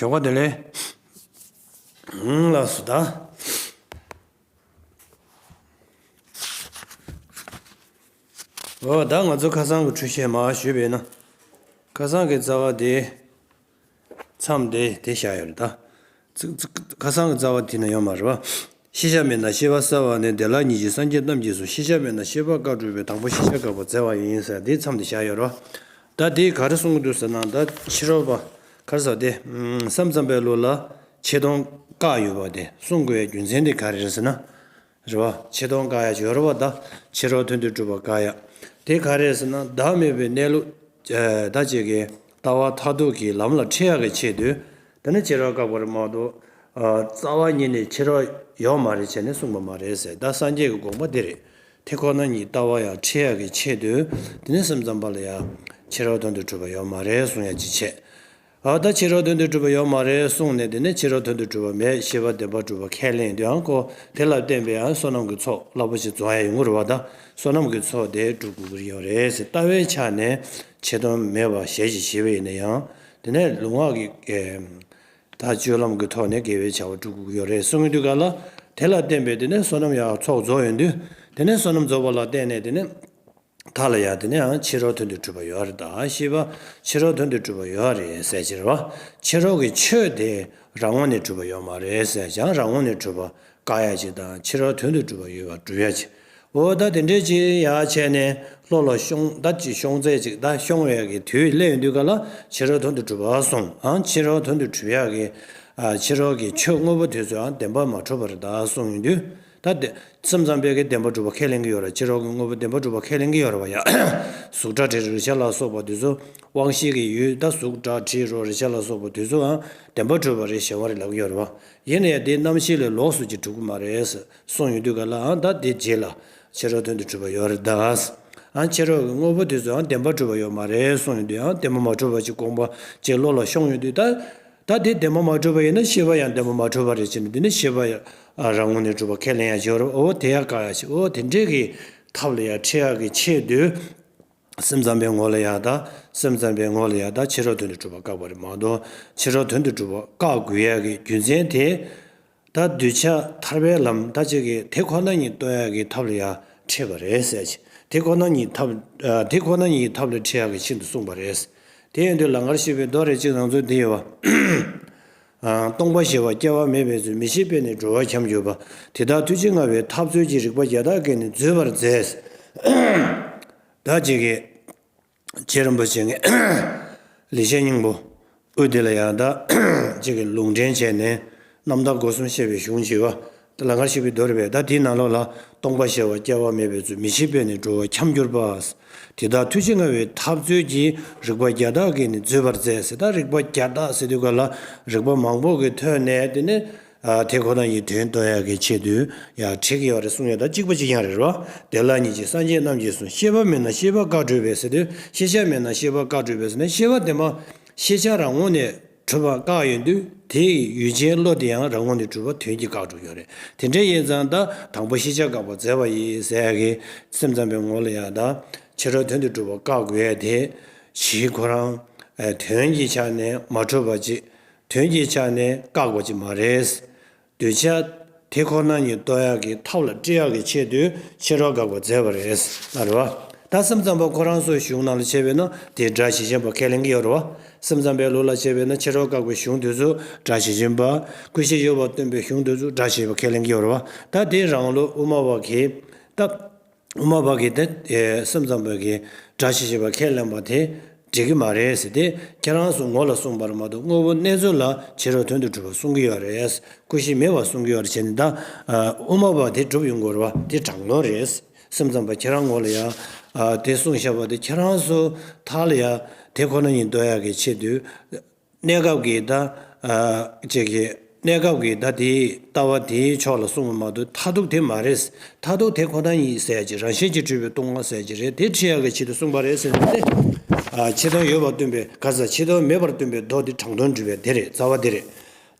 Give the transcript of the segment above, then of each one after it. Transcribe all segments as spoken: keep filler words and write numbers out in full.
ཡོང་བ་དེ་ལས། ལགས་སོ་ད། འོ་ད་ང་ཚོ་ཁ་སང་གི་འཕྲོས་བཤད་མར་ཞུས་པས་ན། ཁ་སང་གི་རྩ་བ་དེ། མཚམས་དེ་དེ་བཞག་ཡོད་རེད་ད། ཚིག་ཚིག་ཁ་སང་གི་རྩ་བ་དེ་ན་ཡོད་མ་རེད་བ། ཤེས་བྱ་མེད་ན་ཤེས་པ་གསལ་བ་ནི། དེ་ལ་གཉིས་ཀྱིས་སངས་རྒྱས་རྣམས་ཀྱིས་གསུངས། ཤེས་བྱ་མེད་ན་ཤེས་པ་བཀག་སྒྲུབ་པའི། དང་པོ་ཤེས་བྱ་བཀག་པ་བཙལ་བ་ཡིན་ཟེར་དེ་མཚམས་དེ་བཞག་ཡོད་རེད་བ། ད་དེ་ག་རེ་གསུང་གི་འདུག་ཟེར་ན་ད་ཕྱི་རོལ་པ་ག་རེ་ཟེར་དེ། བསམ་བསམ་པའི་ལུགས་ལ་ཆེ་མཐོང་བཀག་ཡོད་པ་དེ་གསུང་དགོས་ཡ་རྒྱུ་མཚན་དེ་ག་རེ་རེད་ཟེར་ན། རེད་བ། ཆེ་མཐོང་བཀག་ཡ་ཅིག་ཡོད་རེད་བ། ད་ཕྱི་རོལ་དོན་དུ་གྲུབ་པ་བཀག་ཡ། དེ་ག་རེ་ཟེར་ན་བདག་མེད་པའི་གནས་ལུགས། ཨ་ད་ཅིག་གི་ལྟ་བ་མཐར་ཐུག་གི་ལམ་ལ་ཁྲིད་ཡག་གི་ཆེད་དུ། དེ་ནི་ཕྱི་རོལ་བཀག་པ་རེད་མ་གཏོགས། ཨ་རྩ་བ་ཉིད་ནས་ཕྱི་རོལ་ཡོད་མ་རེད་བྱས་ནས་གསུངས་པ་མ་རེད་ཟེར། ད་སངས་རྒྱས་ཀྱི་དགོངས་པ་འདི་རེད། དེ་ཁོ་ན་ཉིད་ལྟ་བ་ཡང་ཁྲིད་ཡག་གི་ཆེད་དུ། དེ་ནི་སེམས་ཙམ་པ་ལ་ཡང་ཕྱི་རོལ་དོན་དུ་གྲུབ་པ་ཡོད་མ་རེད་གསུང་ཡ་ཅིག་བྱས། ཨ་ད་ཕྱི་རོལ་དོན་དུ་གྲུབ་པ་ཡོད་མ་རེད་གསུངས་ནས། དེ་ནས་ཕྱི་རོལ་དོན་དུ་གྲུབ་པ་མེད། ཤེས་པ་བདེན་པར་གྲུབ་པ་ཁས་ལེན་དུའང་ཁོ་དེ་ལ་བརྟེན་པའི་ཡང་བསོད་ནམས་ཀྱི་ཚོགས་རླབས་པོ་ཆེ་རྫོགས་ཡ་ཡོང་གི་རེད་བ། ད་བསོད་ནམས་ཀྱི་ཚོགས་དེ་སྒྲུབ་དགོས་ཀྱི་ཡོད་རེད་ཟེར། ལྟ་བའི་ཆ་ནས་ཆེ་མཐོང་མེད་པ་ཞལ་གྱིས་བཞེས་པ་ཡིན་ན་ཡང་། དེ་ནས་ལུས་ངག་གི་ཨེ་ད་སྤྱོད་ལམ་གྱི་ཐོག་ནས་དགེ་བའི་བྱ་བ་སྒྲུབ་དགོས་ཀྱི་ཡོད་རེད་གསུང་གི་འདུག་ག་ལ། དེ་ལ་བརྟེན་པའི་དེ་ནས་བསོད་ནམས་ཡང་ཚོགས་རྫོགས་ཡོང་དུས། དེ་ནས་བསོད་ནམས་རྫོགས་པ་ལ་བརྟེན་ནས་དེ་ནས། མཐའ་ལ་ཡང་དེ་ནས་ཡང་ཕྱི་རོལ་དོན་དུ་གྲུབ་པ་ཡོད་རེད། ད་ཤེས་པ་ཕྱི་རོལ་དོན་དུ་གྲུབ་པ་ཡོད་རེད་ཟེར་གྱི་རེད་བ། ཕྱི་རོལ་གྱི་ཆོས་དེ་རང་ངོས་ནས་གྲུབ་པ་ཡོད་མ་རེད་ཟེར་ཀྱང་། རང་ངོས་ནས་གྲུབ་པ་བཀག་ཡ་ཅིག་དང་། ཕྱི་རོལ་དོན་དུ་གྲུབ་པ་ཡོད་པ་སྒྲུབ་ཡ་ཅིག་འོ་ད་དེ་འདྲས་ཅིག་ཡག་བྱས་ནས་བློ་ལ་ཤོང་། ད་ཅིག་ཤོང་ཚད་ཅིག་ད་ཤོང་བའི་གི་དུས་སླེབས་ཡོང་དུས་ག་ལ་ཕྱི་རོལ་དོན་དུ་གྲུབ་པ་སོང་། ཨང་ཕྱི་རོལ་དོན་དུ་གྲུབ་ཡ་གི་ཨ་ཕྱི་རོལ་གྱི་ཆོས་དངོས་པོ་དེ་ཚོའང་བདེན་པར་མ་གྲུབ་པ་རེད་ད་གསུངས་ཡོང་དུས། ད་དེ་སེམས་ཙམ་པས་ཀྱི་བདེན་པར་གྲུབ་པ་ཁས་ལེན་གྱི་ཡོད་རེད། ཕྱི་རོལ་གྱི་དངོས་པོ་བདེན་པར་གྲུབ་པ་ཁས་ལེན་གྱི་ཡོད་རེད་བ་ཡ། གཟུགས་སྒྲ་དྲི་རོ་རེག་བྱ་ལ་སོགས་པ་དེ་ཚོ་དབང་ཤེས་ཀྱི་ཡུལ། ད་གཟུགས་སྒྲ་དྲི་རོ་རེག་བྱ་ལ་སོགས་པ་དེ་ཚོའང་བདེན་པར་གྲུབ་པ་རེད་ཟེར་བ་རེད་ལབ་ཀྱི་ཡོད་རེད་བ། ཡིན་ན་ཡང་དེ་རྣམ་ཤེས་ལས་ལོགས་སུ་ཅིག་གྲུབ་ཀྱི་མ་རེད་གསུངས་ཡོང་དུས་ག་ལ། ཨང་ད་དེ་རྗེས་ལ་ཕྱི་རོལ་དོན་དུ་གྲུབ་པ་ཡོད་རེད་ད། ཨང་ཕྱི་རོལ་གྱི་དངོས་པོ་དེ་ཚོའང་བདེན་པར་གྲུབ་པ་ཡོད་མ་རེད་གསུངས་ཡོང་དུས། ཨང་བདེན་པར་མ་གྲུབ་པ་ཅིག་དགོངས་པ་ཅིག་བློ་ལ་ཤོང་ཡོང་དུས། ད་ད་དེ་བདེན་པར་མ་གྲུབ་པ་ཡིན་ན་ཤེས་པ་ཡང་བདེན་པར་མ་གྲུབ་པ་རེད་ཅེས་ནས། དེ་ནི་ཤེས་པ་ཡང་རང་ངོས་ནས་གྲུབ་པ་ཁས་ལེན་ཡ་ཅིག་ཡོད་རེད། འོ་དེ་ཡང་བཀག་ཡ་ཅིག་འོ་དེ་འདྲས་ཀྱི་ཐབས་ལ་ཡང་ཁྲིད་ཡག་གི་ཆེད་དུ། སེམས་ཙམ་པའི་ངོ་ལ་ཡང་ད། སེམས་ཙམ་པའི་ངོ་ལ་ཡང་ད་ཕྱི་རོལ་དོན་དུ་གྲུབ་པ་བཀག་པ་རེད་མ་གཏོགས། ཕྱི་རོལ་དོན་དུ་གྲུབ་པ་བཀག་དགོས་ཡ་གི་རྒྱུ་མཚན་དེ། ད་གདུལ་བྱ་ཐར་པའི་ལམ་ད་ཅིག་གི་དེ་ཁོ་ན་ཉིད་རྟོགས་ཡག་གི་ཐབས་ལ་ཡང་ཁྲིད་པ་རེད་ཟེར་ཅིག་དེ་ཁོ་ན་ཉིད་ཐབས། ཨ་དེ་ཁོ་ན་ཉིད་ཐབས་ལ་ཁྲིད་ཡག་གི་ཆེད་དུ་གསུངས་པ་རེད། དེ་ཡིན་དུས་ལང་ཀར་གཤེགས་པའི་མདོ་རེ་གཅིག་ནང་ཚུལ་འདི་ཡོད་པ། ཨ་སྟོང་པ་ཞི་བ་སྐྱེ་བ་མེད་པའི་ཚུལ། མི་ཤེས་པས་ནི་འགྲོ་བ་འཁྱམས་གྱུར་པ། དེ་དག་ཐུགས་རྗེ་མངའ་བའི་ཐབས་མཛོད་ཀྱིས། རིག་པ་བརྒྱ་དག་གིས་ནི་འཛོད་པར་མཛད། ད་ཅིག་གི་རྗེ་རིན་པོ་ཆེ་ངས་ལེགས་བཤད་སྙིང་པོ་དབུ་འདི་ལ་ཡང་ད་ཅིག་གི་ལུང་འདྲེན་བྱས་ནས་རྣམ་དག་སྒོ་གསུམ་བཤད་པའི་གཞུང་ཅིག་ཡོད་པ། ད་ལང་ཀར་གཤེགས་པའི་མདོ་རེད་པས། ད་དེའི་ནང་ལོགས་ལ་སྟོང་པ་ཞི་བ་སྐྱེ་བ་མེད་པའི་ཚུལ། མི་ཤེས་པས་ནི་འགྲོ་བ་འཁྱམས་གྱུར་པ། དེ་དག་ཐུགས་རྗེ་མངའ་བའི་ཐབས་མཛོད་ཀྱིས། རིག་པ་བརྒྱ་དག་གིས་ནི་འཛོད་པར་མཛད་ཟེར། ད་རིག་པ་བརྒྱ་དག་ཟེར་དུས་ག་ལ་རིག་པ་མང་པོ་གི་ཐོག་ནས་དེ་ནི། ཨ་དེ་ཁོ་ན་ཡི་དོན་རྟོགས་ཡག་གི་ཆེད་དུ་ཡང་ཁྲིད་ཀྱི་ཡོད་རེད་གསུང་ཡ་ད་གཅིག་པ་གཅིག་རྐྱང་རེད་རོ། དེ་ལ་གཉིས་ཀྱིས་སངས་རྒྱས་རྣམས་ཀྱིས་གསུངས། ཤེས་པ་མེད་ན་ཤེས་པ་བཀག་སྒྲུབ་པའི་ཟེར་དུས། ཤེས་བྱ་མེད་ན་ཤེས་པ་བཀག་སྒྲུབ་པའི་ཟེར་ནས། ཤེས་པ་དེ་མ་ཤེས་བྱ་རང་ངོས་ནས་གྲུབ་པ་བཀག་ཡོང་དུས། དེ་ཡི་ཡུལ་ཅན་བློ་དེ་ཡང་རང་ངོས་ནས་གྲུབ་པ་དོན་གྱིས་བཀག་འགྲོ་གི་ཡོད་རེད། དེ་འདྲ་ཡིན་ཙང་ད་དང་པོ་ཤེས་བྱ་བཀག་པ་མཛད་པ་ཡིན་ཟེར་ཡ་གི་སེམས་ཙམ་པའི་ངོ་ལ་ཡང་ད་ཕྱི་རོལ་དོན་དུ་གྲུབ་པ་བཀག་དགོས་ཡ་དེ་གཞི་ཁོ་རང་དོན་གྱི་ཆ་ནས་མ་གྲུབ་པ་ཅིག་དོན་གྱི་ཆ་ནས་བཀག་པ་ཅིག་མ་རེད། གདུལ་བྱ་དེ་ཁོ་ན་ཉིད་རྟོགས་ཡག་གི་ཐབས་ལ་ཁྲིད་ཡག་གི་ཆེད་དུ་ཕྱི་རོལ་བཀག་པ་མཛད་པ་རེད། ལ་རེད་བ། ད་སེམས་ཙམ་པ་ཁོ་རང་ཚོའི་གཞུང་ནང་ལ་བྱས་པས་ན་དེ་སྒྲ་ཇི་བཞིན་པ་ཁས་ལེན་གྱི་ཡོད་རེད་བ། སེམས་ཙམ་པའི་ལུགས་ལ་བྱས་པས་ན་ཕྱི་རོལ་བཀག་པའི་གཞུང་དེ་ཚོ་སྒྲ་ཇི་བཞིན་པ། ཀུན་གཞི་ཡོད་པར་སྟོན་པའི་གཞུང་དེ་ཚོ་སྒྲ་ཇི་བཞིན་པ་ཁས་ལེན་གྱི་ཡོད་རེད་བ། ད་དེ་རང་ལུགས་དབུ་མ་པ་གིས་ད། དབུ་མ་པ་གིས་དེ་སེམས་ཙམ་པ་གིས་སྒྲ་ཇི་བཞིན་པ་ཁས་ལེན་པ་དེ་འགྲིག་གི་མ་རེད་ཟེར་ཏེ། ཁྱེད་རང་ཚོ་ངོ་ལ་གསུངས་པར་མ་གཏོགས་དངོས་པོ་གནས་ཚུལ་ལ་ཕྱི་རོལ་དོན་དུ་གྲུབ་པ་གསུང་གི་ཡོད་རེད། ཀུན་གཞི་མེད་པ་གསུང་གི་ཡོད་རེད་བྱས་ནས། ད་དབུ་མ་པ་དེ་གྲུབ་ཡོང་དགོས་རེད་བ། དེ་དྲང་དོན་རེད། སེམས་ཙམ་པ་ཁྱེད་རང་ངོ་ལ་ཡང་དེ་གསུངས་བཞག་པ་དེ་ཁྱེད་རང་ཚོ་མཐའ་ལ་ཡང་དེ་ཁོ་ན་ཉིད་རྟོགས་ཡག་གི་ཆེད་དུ། གནས་སྐབས་ཀྱི་ད་ཅིག་གི་གནས་སྐབས་ཀྱི་ད་དེའི་ལྟ་བ་དེའི་ཕྱོགས་ལ་གསུངས་པ་མ་གཏོགས་མཐར་ཐུག་དེ་མ་རེད། མཐར་ཐུག་དེ་ཁོ་ན་ཡིན་ཟེར་ཡ་ཅིག་རང་བཞིན་གྱིས་གྲུབ་པའི་སྟོང་པ་ཟེར་ཡ་ཅིག་རེད། དེ་ཁྲིད་ཡག་གི་ཆེད་དུ་གསུངས་པ་རེད་ཟེར་ནས་ནི། ཆེ་མཐོང་ཡོད་པར་སྟོན་པའི་ག་ས་ཆེ་མཐོང་མེད་པར་སྟོན་པའི་མདོ་དེ་དྲང་དོན་སྒྲུབ་པའི་དེ་རེད། རྩ་བ་དེ་རེད།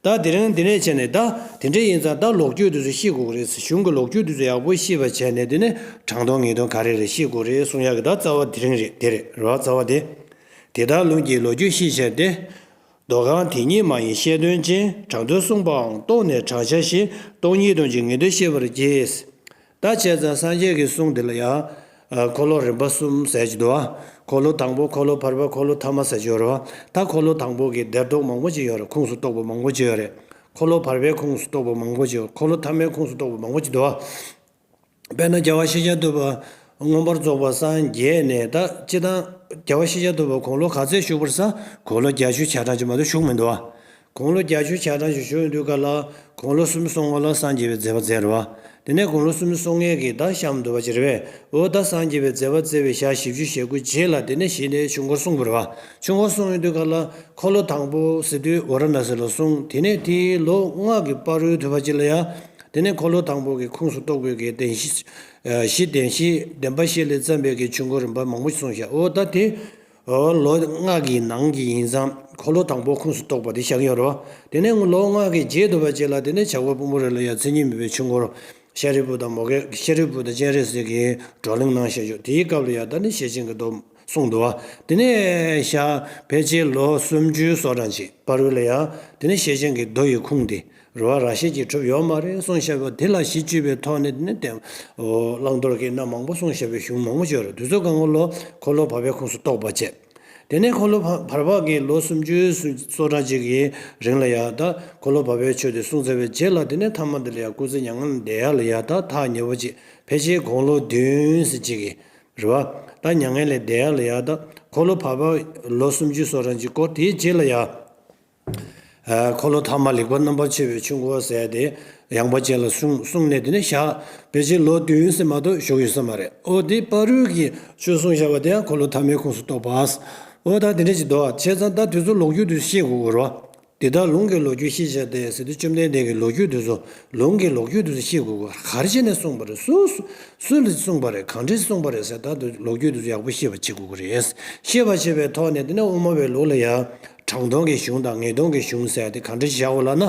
ད་དེ་རིང་འདི་ནས་བྱས་ནས་ད་དེ་འདྲ་ཡིན་ཙང་ད་ལོག་སྤྱོད་དེ་ཚོ་ཤེས་དགོས་ཀྱི་རེད། གཞུང་གི་ལོག་སྤྱོད་དེ་ཚོ་ཡག་པོ་ཤེས་པ་བྱས་ནས་དེ་ནས་དྲང་དོན་ངེས་དོན་ག་རེ་རེད་ཤེས་དགོས་རེད་གསུང་ཡག་གི་ད་རྩ་བ་དེ་རིང་རེད། དེ་རེད་རོ། རྩ་བ་དེ། དེ་ལྟར་ལུང་གིས་ལོག་སྤྱོད་ཤེས་བྱ་སྟེ། མདོ་གང་དེ་ཉིད་མ་ཡིན་ཤེས་དོན་ཅན། དྲང་དོན་གསུངས་པའང་རྟོགས་ནས་དྲང་བྱ་ཞིང་། སྟོང་ཉིད་དོན་གྱི་ངེས་དོན་ཤེས་པར་གྱིས། ད་བྱས་ཙང་སངས་རྒྱས་ཀྱི་གསུང་འདི་ལ་ཡང་འཁོར་ལོ་རིམ་པ་གསུམ་ཟེར་གྱི་འདུག་བ། འཁོར་ལོ་དང་པོ། འཁོར་ལོ་བར་པ། འཁོར་ལོ་ཐ་མ་ཟེར་གྱི་ཡོད་རེད་བ། ད་འཁོར་ལོ་དང་པོ་གི་སྡེར་རྡོག་མང་པོ་ཅིག་ཡོད་རེད། ཁུངས་སུ་གཏུགས་པ་མང་པོ་ཅིག་ཡོད་རེད། འཁོར་ལོ་བར་པའི་ཁུངས་སུ་གཏུགས་པ་མང་པོ་ཅིག་ཡོད། འཁོར་ལོ་ཐ་མའི་ཁུངས་སུ་གཏུགས་པ་མང་པོ་ཅིག་འདུག་བ། དཔེར་ན་རྒྱལ་བ་ཤཱཀྱ་ཐུབ་པ་མངོན་པར་རྫོགས་པར་སངས་རྒྱས་ནས། ད་སྤྱིར་བཏང་རྒྱལ་བ་ཤཱཀྱ་ཐུབ་པ་དགུང་ལོ་ག་ཚོད་བཞུགས་པ་རེད་ཟེར་ན། དགུང་ལོ་བརྒྱད་ཅུ་གྱ་གྲངས་ཅིག་མ་གཏོགས་བཞུགས་མི་འདུག་བ། དགུང་ལོ་བརྒྱད་ཅུ་གྱ་གྲངས་ཅིག་བཞུགས་ཡོང་དུས་སྐབས་ལ། དགུང་ལོ་སུམ་ཅུ་སོ་ལྔ་ལ་སངས་རྒྱས་པའི་མཛད་པ་མཛད་རེད་བ། དེ་ནས་དགུང་ལོ་སུམ་ཅུ་སོ་ལྔ་གི་ད་གཤམ་དུ་བ་ཅིག་རེད་པས། འོ་ད་སངས་རྒྱས་པའི་མཛད་པ་མཛད་པའི་ཞག་བཞི་བཅུ་ཞེ་དགུ་རྗེས་ལ། དེ་ནས་གཞི་ནས་ཆོས་འཁོར་གསུངས་པ་རེད་བ། ཆོས་འཁོར་གསུངས་ཡོང་དུས་སྐབས་ལ། འཁོར་ལོ་དང་པོ་ཟེར་དུས་ཝཱ་ར་ཎ་སི་ལ་གསུངས། དེ་ནས་དེའི་ལོ་ལྔ་གི་བར་དུ་བ་ཅིག་ལ་ཡ། དེ་ནས་འཁོར་ལོ་དང་པོ་གི་ཁུངས་སུ་གཏུགས་པའི་གི་བདེན་བཞི། ཨ་གཞི་བདེན་བཞི། བདེན་པ་བཞི་ལས་བརྩམས་པའི་གི་ཆོས་འཁོར་རིམ་པ་མང་པོ་ཞིག་གསུངས་ཤག་འོ་ད་དེ། འོ་ལོ་ལྔ་གི་ནང་གི་ཡིན་ཙང་འཁོར་ལོ་དང་པོ་ཁུངས་སུ་གཏུགས་པ་དེ་བཞག་ཡོད་རེད་བ། དེ་ནས་ལོ་ལྔ་གི་རྗེས་དུ་བ་ཅིག་ལ། དེ་ནས་བྱ་རྒོད་ཕུང་པོའི་རི་ལ་ཡ་མཚན་ཉིད་མེད་པའི་ཆོས་འཁོར། ཤཱ་རིའི་བུ་དང་མོའུ་འགལ། ཤཱ་རིའི་བུ་དང་སྤྱན་རས་གཟིགས་ཀྱིས་བགྲོ་གླེང་གནང་བཞག་ཡོད། དེའི་སྐབས་ལ་ཡ་ད་ནི་ཤེར་ཕྱིན་གྱི་མདོ་གསུངས་འདུག་བ། དེ་ནས་ཞག་ཕལ་ཆེར་ལོ་སུམ་ཅུ་སོ་གྲངས་ཅིག་བར་དུ་ལ་ཡ། དེ་ནས་ཤེར་ཕྱིན་གྱི་མདོ་ཡི་ཁུངས་དེ། རེད་བ། རང་བཞིན་གྱིས་གྲུབ་ཡོད་མ་རེད་གསུངས་བཞག་པ་དེ་ལ་གཞི་བཅོལ་བའི་ཐོག་ནས། དེ་ནས་དེ་བླང་དོར་གྱི་རྣམ་མང་པོ་གསུངས་བཞག་པའི་གཞུང་མང་པོ་ཅིག་ཡོད་རེད། དེ་ཚོ་གང་ག་ལོ་འཁོར་ལོ་བར་པའི་ཁུངས་སུ་གཏུགས་པ་བྱས། དེ་ནས་འཁོར་ལོ་བར་བར་པ་གི་ལོ་སུམ་ཅུ་སོ་གྲངས་ཅིག་གི་རིང་ལ་ཡ། ད་འཁོར་ལོ་བར་པའི་ཆོས་དེ་གསུངས་ཚར་བའི་རྗེས་ལ། དེ་ནས་ཐ་མ་དེ་ལ་ཡ་སྐུ་ཚེ་མྱ་ངན་ལས་འདས་ཡ་ལ་ཡ། ད་ཐག་ཉེ་པོ་ཅིག་ཕལ་ཆེར་དགུང་ལོ་བདུན་ཙམ་ཅིག་གི། རེད་བ། ད་མྱ་ངན་ལས་འདས་ཡ་ལ་ཡ། ད་འཁོར་ལོ་བར་པ་ལོ་སུམ་ཅུ་སོ་གྲངས་ཅིག་འགོར། དེའི་རྗེས་ལ་ཡ། ཨ་འཁོར་ལོ་ཐ་མ་ལེགས་པར་རྣམ་པར་ཕྱེ་བའི་ཆོས་འཁོར་ཟེར་དེ་ཡངས་པ་ཅན་ལ་གསུངས་གསུངས་ནས། དེ་ནས་ཞག་ཕལ་ཆེར་ལོ་བདུན་ཙམ་མ་གཏོགས་བཞུགས་ཡོད་ས་མ་རེད། འོ་དེ་བར་དུ་གི་ཆོས་གསུངས་བཞག་པ་དེ་ཡང་འཁོར་ལོ་ཐ་མའི་ཁུངས་སུ་གཏུགས་པ། འོ་ད་དེ་འདྲ་ཞིག་འདུག་བ། བྱས་ཙང་ད་དེ་ཚོ་ལོ་རྒྱུས་དེ་ཤེས་དགོས་ཀྱི་རེད་བ། དེ་ལྟར་ལུང་གི་ལོ་རྒྱུས་ཤེས་བྱ་སྟེ་ཟེར་དུས། བཅོམ་ལྡན་འདས་ཀྱི་ལོ་རྒྱུས་དེ་ཚོ། ལུང་གི་ལོ་རྒྱུས་དེ་ཚོ་ཤེས་དགོས་ཀྱི་རེད། ག་རེ་བྱས་ནས་གསུངས་པ་རེད། སུ་སུ་ལ་གསུངས་པ་རེད། གང་འདྲས་གསུངས་པ་རེད་ཟེར། ད་དེ་ལོ་རྒྱུས་དེ་ཚོ་ཡག་པོ་ཤེས་པ་བྱེད་དགོས་ཀྱི་རེད། ཤེས་པ་བྱེད་པའི་ཐོག་ནས། དེ་ནས་དབུ་མ་པའི་ལུགས་ལ་ཡང་དྲང་དོན་གྱི་གཞུང་དང་ངེས་དོན་གྱི་གཞུང་ཟེར་དེ་གང་འདྲ་ཞིག་བཞག་དགོས་ལབ་ན།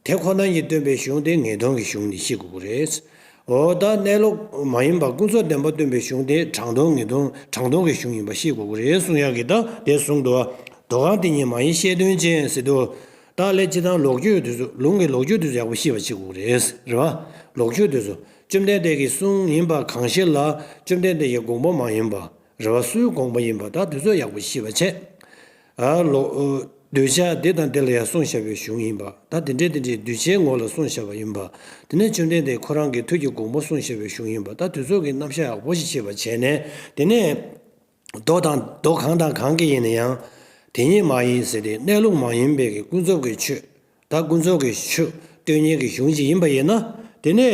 དེ་ཁོ་ན་ཉིད་སྟོན་པའི་གཞུང་དེ་ངེས་དོན་གྱི་གཞུང་ནི་ཤེས་དགོས་ཀྱི་རེད། འོ་ད་གནས་ལུགས་མ་ཡིན་པ་ཀུན་རྫོབ་བདེན་པ་སྟོན་པའི་གཞུང་དེ་དྲང་དོན་ངེས་དོན། དྲང་དོན་གྱི་གཞུང་ཡིན་པ་ཤེས་དགོས་ཀྱི་རེད་གསུང་ཡག་གི། ད་དེ་གསུངས་འདུག་བ། མདོ་གང་དེ་ཉིད་མ་ཡིན་ཤེས་དོན་ཅན་ཟེར་དུས། ད་ལས་སྤྱིར་བཏང་ལོ་རྒྱུས་དེ་ཚོ། ལུང་གི་ལོ་རྒྱུས་དེ་ཚོ་ཡག་པོ་ཤེས་པ་བྱེད་དགོས་ཀྱི་རེད། རེད་བ། ལོ་རྒྱུས་དེ་ཚོ་བཅོམ་ལྡན་འདས་ཀྱི་གསུང་ཡིན་པ་གང་ཞིག་ལ། བཅོམ་ལྡན་འདས་ཀྱི་དགོངས་པ་མ་ཡིན་པ། རེད་བ། སུའི་དགོངས་པ་ཡིན་པ། ད་དེ་ཚོ་ཡག་པོ་ཤེས་པ་བྱས། ཨ་ལོ། གདུལ་བྱ་འདི་དང་འདི་ལ་ཡང་གསུངས་བཞག་པའི་གཞུང་ཡིན་པ། ད་དེ་འདྲའི་དེ་འདྲའི་གདུལ་བྱའི་ངོ་ལ་གསུངས་བཞག་པ་ཡིན་པ། དེ་ནས་བཅོམ་ལྡན་འདས་ཁོ་རང་གི་ཐུགས་ཀྱི་དགོངས་པ་གསུངས་བཞག་པའི་གཞུང་ཡིན་པ། ད་དེ་ཚོ་གི་རྣམ་གཞག་ཡག་པོ་ཞིག་ཤེས་པ་བྱས་ནས། དེ་ནས་མདོ་དང་། མདོ་གང་དང་གང་གིས་ཡིན་ན་ཡང་། དེ་ཉིད་མ་ཡིན་ཟེར་ཏེ་གནས་ལུགས་མ་ཡིན་པའི་གི་ཀུན་རྫོབ་ཀྱི་ཆོས། ད་ཀུན་རྫོབ་ཀྱི་ཆོས་སྟོན་མཁན་གྱི་གཞུང་ཅིག་ཡིན་པ་ཡིན་ན། དེ་ནས་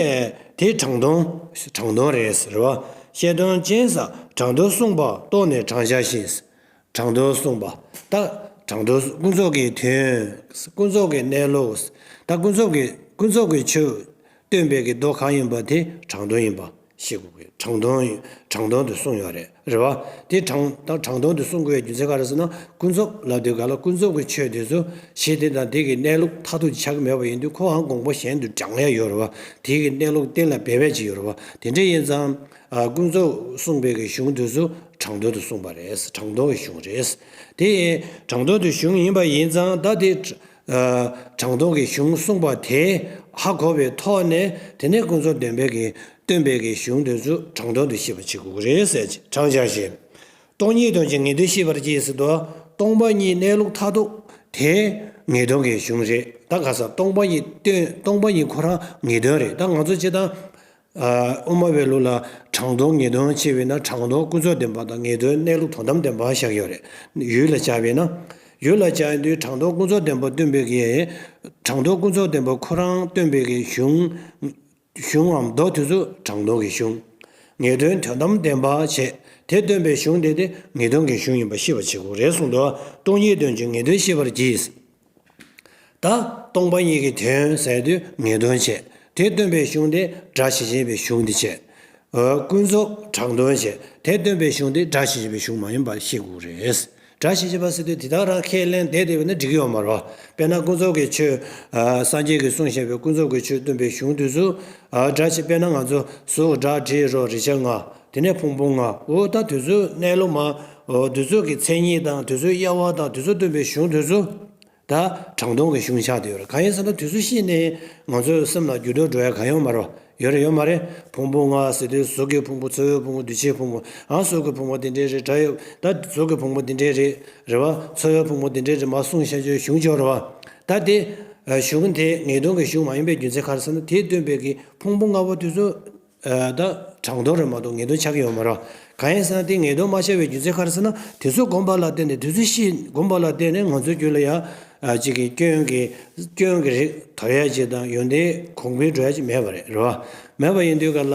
དེ་དྲང་དོན། དྲང་དོན་རེད། རེད་བ། ཤེས་དོན་ཅན་ཟེར། དྲང་དོན་གསུངས་པ་རྟོགས་ནས་དྲང་བྱ་ཞིང་། དྲང་དོན་གསུངས་པ། ད་དྲང་དོན། ཀུན་རྫོབ་ཀྱི་དོན། ཀུན་རྫོབ་ཀྱི་གནས་ལུགས། ད་ཀུན་རྫོབ་ཀྱི། ཀུན་རྫོབ་ཀྱི་ཆོས་སྟོན་པའི་གི་མདོ་གང་ཡིན་པ་དེ་དྲང་དོན་ཡིན་པ་ཤེས་དགོས་ཀྱི། དྲང་དོན་ཡིན། དྲང་དོན་དུ་གསུངས་ཡོད་རེད། རེད་བ། དེ་དྲང་། ད་དྲང་དོན་དུ་གསུང་དགོས་པའི་རྒྱུ་མཚན་ག་རེ་ཟེར་ན། ཀུན་རྫོབ་ལབ་དུས་ག་ལ་ཀུན་རྫོབ་ཀྱི་ཆོས་དེ་ཚོ་གཞི་དེ་དང་དེ་གི་གནས་ལུགས་མཐར་ཐུག་ཆགས་ཀྱི་མེད་པ་ཡིན་དུས། ཁོའང་དགོངས་པ་གཞན་དུ་དྲང་ཡ་ཡོད་རེད་བ། དེ་གི་གནས་ལུགས་གཏན་ལ་འབེབས་ཡ་ཅིག་ཡོད་རེད་བ། དེ་འདྲ་ཡིན་ཙང་། ཨ་ཀུན་རྫོབ་གསུངས་པའི་གི་གཞུང་དེ་ཚོ་དྲང་དོན་དུ་གསུངས་པ་རེད། དྲང་དོན་གྱི་གཞུང་རེད། དེ་དྲང་དོན་དུ་གཞུང་ཡིན་པ་ཡིན་ཙང་། ད་དེ་ཨ་དྲང་དོན་གྱི་གཞུང་གསུངས་པ་དེ་ཧ་གོ་བའི་ཐོག་ནས། དེ་ནས་ཀུན་རྫོབ་བདེན་པའི་གི་སྟོན་པའི་གི་གཞུང་དེ་ཚོ་དྲང་དོན་དུ་ཤེས་པ་བྱེད་དགོས་ཀྱི་རེད་ཟེར། དྲང་བྱ་ཞིང་། སྟོང་ཉིད་དོན་གྱི་ངེས་དོན་ཤེས་པར་གྱིས་ཟེར་དུས། སྟོང་པ་ཉིད་གནས་ལུགས་མཐར་ཐུག་དེ་ངེས་དོན་གྱི་གཞུང་རེད། ད་ག་ས་སྟོང་པ་ཉིད་སྟོན། སྟོང་པ་ཉིད་ཁོ་རང་ངེས་དོན་རེད། ད་ང་ཚོ་སྤྱིར་བཏང་། ཨ་དབུ་མ་པའི་ལུགས་ལ་དྲང་དོན་ངེས་དོན་ཕྱེ་བས་ན། དྲང་དོན་ཀུན་རྫོབ་བདེན་པ་དང་། ངེས་དོན་གནས་ལུགས་དོན་དམ་བདེན་པ་བཞག་ཡོད་རེད། ཡུལ་ལ་སྦྱར་བས་ན། ཡུལ་ལ་སྦྱར་དུས་དྲང་དོན་ཀུན་རྫོབ་བདེན་པ་སྟོན་པའི་གི། དྲང་དོན་ཀུན་རྫོབ་བདེན་པ་ཁོ་རང་སྟོན་པའི་གི་གཞུང་། གཞུང་ངམ་མདོ་དེ་ཚོ་དྲང་དོན་གྱི་གཞུང་། ངེས་དོན་དོན་དམ་བདེན་པ་བྱས། དེ་སྟོན་པའི་གཞུང་དེ་དེ་ངེས་དོན་གྱི་གཞུང་ཡིན་པ་ཤེས་པ་བྱེད་དགོས་རེད་གསུངས་འདུག། སྟོང་ཉིད་དོན་གྱི་ངེས་དོན་ཤེས་པར་གྱིས། ད་སྟོང་པ་ཉིད་ཀྱི་དོན་ཟེར་དུས་ངེས་དོན་བྱས། དེ་སྟོན་པའི་གཞུང་དེ་སྒྲ་ཇི་བཞིན་པའི་གཞུང་དེ་བྱས། ཨ་ཀུན་རྫོབ་དྲང་དོན་བྱས། དེ་སྟོན་པའི་གཞུང་དེ་སྒྲ་ཇི་བཞིན་པའི་གཞུང་མ་ཡིན་པ་ཤེས་དགོས་རེད། སྒྲ་ཇི་བཞིན་པ་ཟེར་དུས་དེ་དག་རང་ཁས་ལེན་བསྡད་བསྡད་པ་ན་འགྲིག་གི་ཡོད་མ་རེད། དཔེར་ན་ཀུན་རྫོབ་ཀྱི་ཆོས། ཨ་སངས་རྒྱས་ཀྱིས་གསུངས་བཞག་པའི་ཀུན་རྫོབ་ཀྱི་ཆོས་སྟོན་པའི་གཞུང་དེ་ཚོ། ཨ་སྒྲ་ཇི། དཔེར་ན་ང་ཚོ་གཟུགས་སྒྲ་དྲི་རོ་རེག་བྱ་ལྔ། དེ་ནས་ཕུང་པོ་ལྔ། འོ་ད་དེ་ཚོའི་གནས་ལུགས་མ། འོ་དེ་ཚོ་གི་མཚན་ཉིད་དང་། དེ་ཚོའི་དབྱེ་བ་དང་། དེ་ཚོ་སྟོན་པའི་གཞུང་དེ་ཚོ། ད་དྲང་སྟོང་གི་གཞུང་ཆགས་བསྡད་ཡོད་རེད། གང་ཡིན་ཟེར་ན་དུས་ཚོད་ཤེས་ནས་ང་ཚོའི་སེམས་ལ་འགྱུར་ལྡོག་འགྲོ་ཡ་གང་ཡོད་མ་རེད། ཡོད་རེད་ཡོད་མ་རེད། ཕུང་པོ་ལྔ་ཟེར་དུས་གཟུགས་ཀྱི་ཕུང་པོ། ཚོར་བའི་ཕུང་པོ། འདུ་བྱེད་ཕུང་པོ། ཨ་གཟུགས་ཀྱི་ཕུང་པོ་འདི་འདྲས་རེད། སྒྲ་ཡོད་ད་གཟུགས་ཀྱི་ཕུང་པོ་འདི་འདྲས་རེད། རེད་བ། ཚོར་བའི་ཕུང་པོ་འདི་འདྲས་རེད། མར་གསུངས་བཞག་ཆོག་གཞུང་ཆོག་རེད་བ། ད་དེ་གཞུང་དེ་ངེས་དོན་གྱི་གཞུང་མ་ཡིན་པའི་རྒྱུ་མཚན་ག་རེ་ཟེར་ན། དེས་སྟོན་པའི་གི་ཕུང་པོ་ལྔ་པོ་དེ་ཚོ་ད་དྲང་དོན་རེད་མ་གཏོགས་ངེས་དོན་ཆགས་ཀྱི་ཡོད་མ་རེད། གང་ཡིན་ཟེར་ན་དེ་ངེས་དོན་མ་ཆགས་པའི་རྒྱུ་མཚན་ག་རེ་ཟེར་ན། དུས་ཚོད་བསྒོམས་པ་ལ་བརྟེན་ནས། དུས་ཚོད་ཤེས་བསྒོམས་པ་ལ་བརྟེན་ནས་ང་ཚོའི་རྒྱུད་ལ་ཡ་ཨ་གཅིག་གི་སྐྱོན་གྱི་སྐྱོན་གྱི་རིགས་དོར་ཡ་ཅིག་དང་། ཡོན་ཏན་གོང་འཕེལ་འགྲོ་ཡ་ཅིག་མེད་པ་རེད། རེད་བ། མེད་པ་ཡིན་དུས་ག་ལ་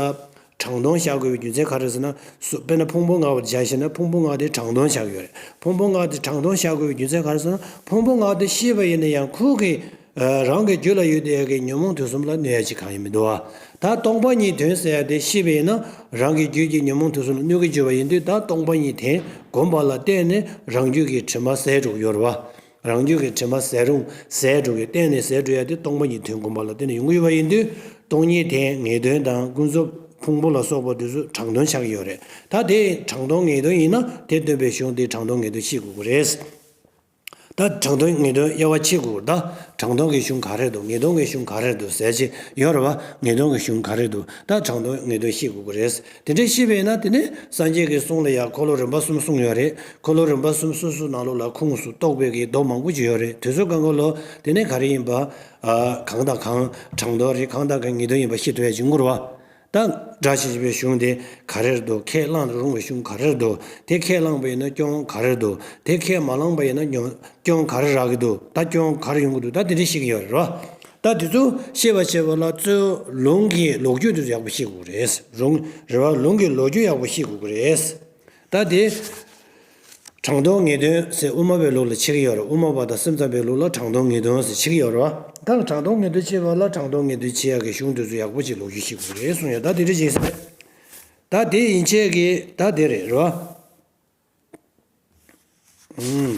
དྲང་དོན་བཞག་དགོས་པའི་རྒྱུ་མཚན་ག་རེ་ཟེར་ན། སུ་དཔེར་ན་ཕུང་པོ་ལྔ་པོ་དེ་བཞག་བཞག་ན་ཕུང་པོ་ལྔ་དེ་དྲང་དོན་ཆགས་ཀྱི་ཡོད་རེད། ཕུང་པོ་ལྔ་དེ་དྲང་དོན་བཞག་དགོས་པའི་རྒྱུ་མཚན་ག་རེ་ཟེར་ན། ཕུང་པོ་ལྔ་དེ་ཤེས་པ་ཡིན་ན་ཡང་ཁོ་གི་རང་གི་རྒྱུད་ལ་ཡོད་བསྡད་ཡ་གི་ཉོན་མོངས་དུག་གསུམ་ལ་གནོད་ཡ་ཅིག་གང་ཡང་མི་འདུག་བ། ད་སྟོང་པ་ཉིད་དོན་ཟེར་ཡ་དེ་ཤེས་པ་ཡིན་ན་རང་གི་རྒྱུད་ཀྱི་ཉོན་མོངས་དུག་གསུམ་ལ་གནོད་ཀྱི་འགྱུར་བ་ཡིན་དུས། ད་སྟོང་པ་ཉིད་དོན་བསྒོམས་པ་ལ་བརྟེན་ནས་རང་རྒྱུད་ཀྱི་དྲི་མ་ཟད་འགྲོ་གི་ཡོད་རེད་བ། རང་རྒྱུད་ཀྱི་དྲི་མ་ཟད་རུང་ཟད་འགྲོ་གི། གཏན་ནས་ཟད་འགྲོ་ཡ་དེ་སྟོང་པ་ཉིད་དོན་བསྒོམས་པ་ལ་བརྟེན་ནས་ཡོང་གི་ཡོད་པ་ཡིན་དུས། སྟོང་ཉིད་དོན་ངེས་དོན་དང་ཀུན་རྫོབ་ཕུང་པོ་ལ་སོགས་པ་དེ་ཚོ་དྲང་དོན་ཆགས་ཀྱི་ཡོད་རེད། ད་དེ་དྲང་དོན་ངེས་དོན་ཡིན་ན་དེ་སྟོན་པའི་གཞུང་དེ་དྲང་དོན་ངེས་དོན་ཤེས་དགོས་ཀྱི་རེད། ད་དྲང་དོན་ངེས་དོན་དབྱེ་བ་ཕྱེ་དགོས། ད་དྲང་དོན་གྱི་གཞུང་ག་རེ་འདུག་ངེས་དོན་གྱི་གཞུང་ག་རེ་འདུག་ཟེར་གྱི་ཡོད་རེད་བ། ངེས་དོན་གྱི་གཞུང་ག་རེ་འདུག་ད་དྲང་དོན་ངེས་དོན་ཤེས་དགོས་ཀྱི་རེད། དེ་འདྲ་ཤེས་པས་ན་དེ་ནས་སངས་རྒྱས་ཀྱི་གསུང་ལ་ཡང་འཁོར་ལོ་རིམ་པ་གསུམ་གསུངས་ཡོད་རེད། འཁོར་ལོ་རིམ་པ་གསུམ་སོ་སོའི་ནང་ལོགས་ལ་ཁུངས་སུ་གཏོགས་པའི་གི་མདོ་མང་པོ་ཅིག་ཡོད་རེད། དེ་ཚོའི་སྒང་ག་ལོ་དེ་ནས་ག་རེ་ཡིན་པ། ཨ་གང་དང་གང་དྲང་དོན་རེད། གང་དང་གང་ངེས་དོན་ཡིན་པ་ཤེས་ཐུབ་ཡ་ཅིག་ཡོང་གི་རེད་བ། ད་སྒྲ་ཆེ་ཆེ་བའི་གཞུང་དེ་ག་རེར་འདུག་ཁས་བླངས་རུང་བའི་གཞུང་ག་རེར་འདུག་དེ་ཁས་བླངས་པ་ཡིན་ན་སྐྱོན་ག་རེར་འདུག་དེ་ཁས་མ་བླངས་པ་ཡིན་ན་སྐྱོན་སྐྱོན་ག་རེ་རག་གི་འདུག་ད་སྐྱོན་ག་རེ་ཡོང་གི་འདུག་ད་དེ་འདྲ་ཤེས་ཀྱི་ཡོད་རེད་བ། ད་དེ་ཚོ་ཤེས་པ་བྱེད་པ་ལ་གཙོ་བོ་ལུང་གི་ལོ་རྒྱུས་དེ་ཚོ་ཡག་པོ་ཤེས་དགོས་རེད། རུང་རེད་བ། ལུང་གི་ལོ་རྒྱུས་ཡག་པོ་ཤེས་དགོས་ཀྱི་རེད། ད་དེ་དྲང་དོན་ངེས་དོན་ཟེར་དབུ་མ་པའི་ལུགས་ལ་ཕྱེ་གི་ཡོད་རེད། དབུ་མ་པ་དང་སེམས་ཙམ་པའི་ལུགས་ལ་དྲང་དོན་ངེས་དོན་ཟེར་ཕྱེ་གི་ཡོད་རེད་བ། ད་དྲང་དོན་ངེས་དོན་ཕྱེ་བ་ལ་དྲང་དོན་ངེས་དོན་ཕྱེ་ཡག་གི་གཞུང་དེ་ཚོ་ཡག་པོ་ཅིག་ལོ་རྒྱུས་ཤེས་དགོས་རེད་གསུངས་ཡོད། ད་དེ་འདྲ་ཡིན་ཟེར། ད་དེ་ཡན་ཆད་ཀྱི་ད་དེ་རེད། རེད་བ། ཨུམ།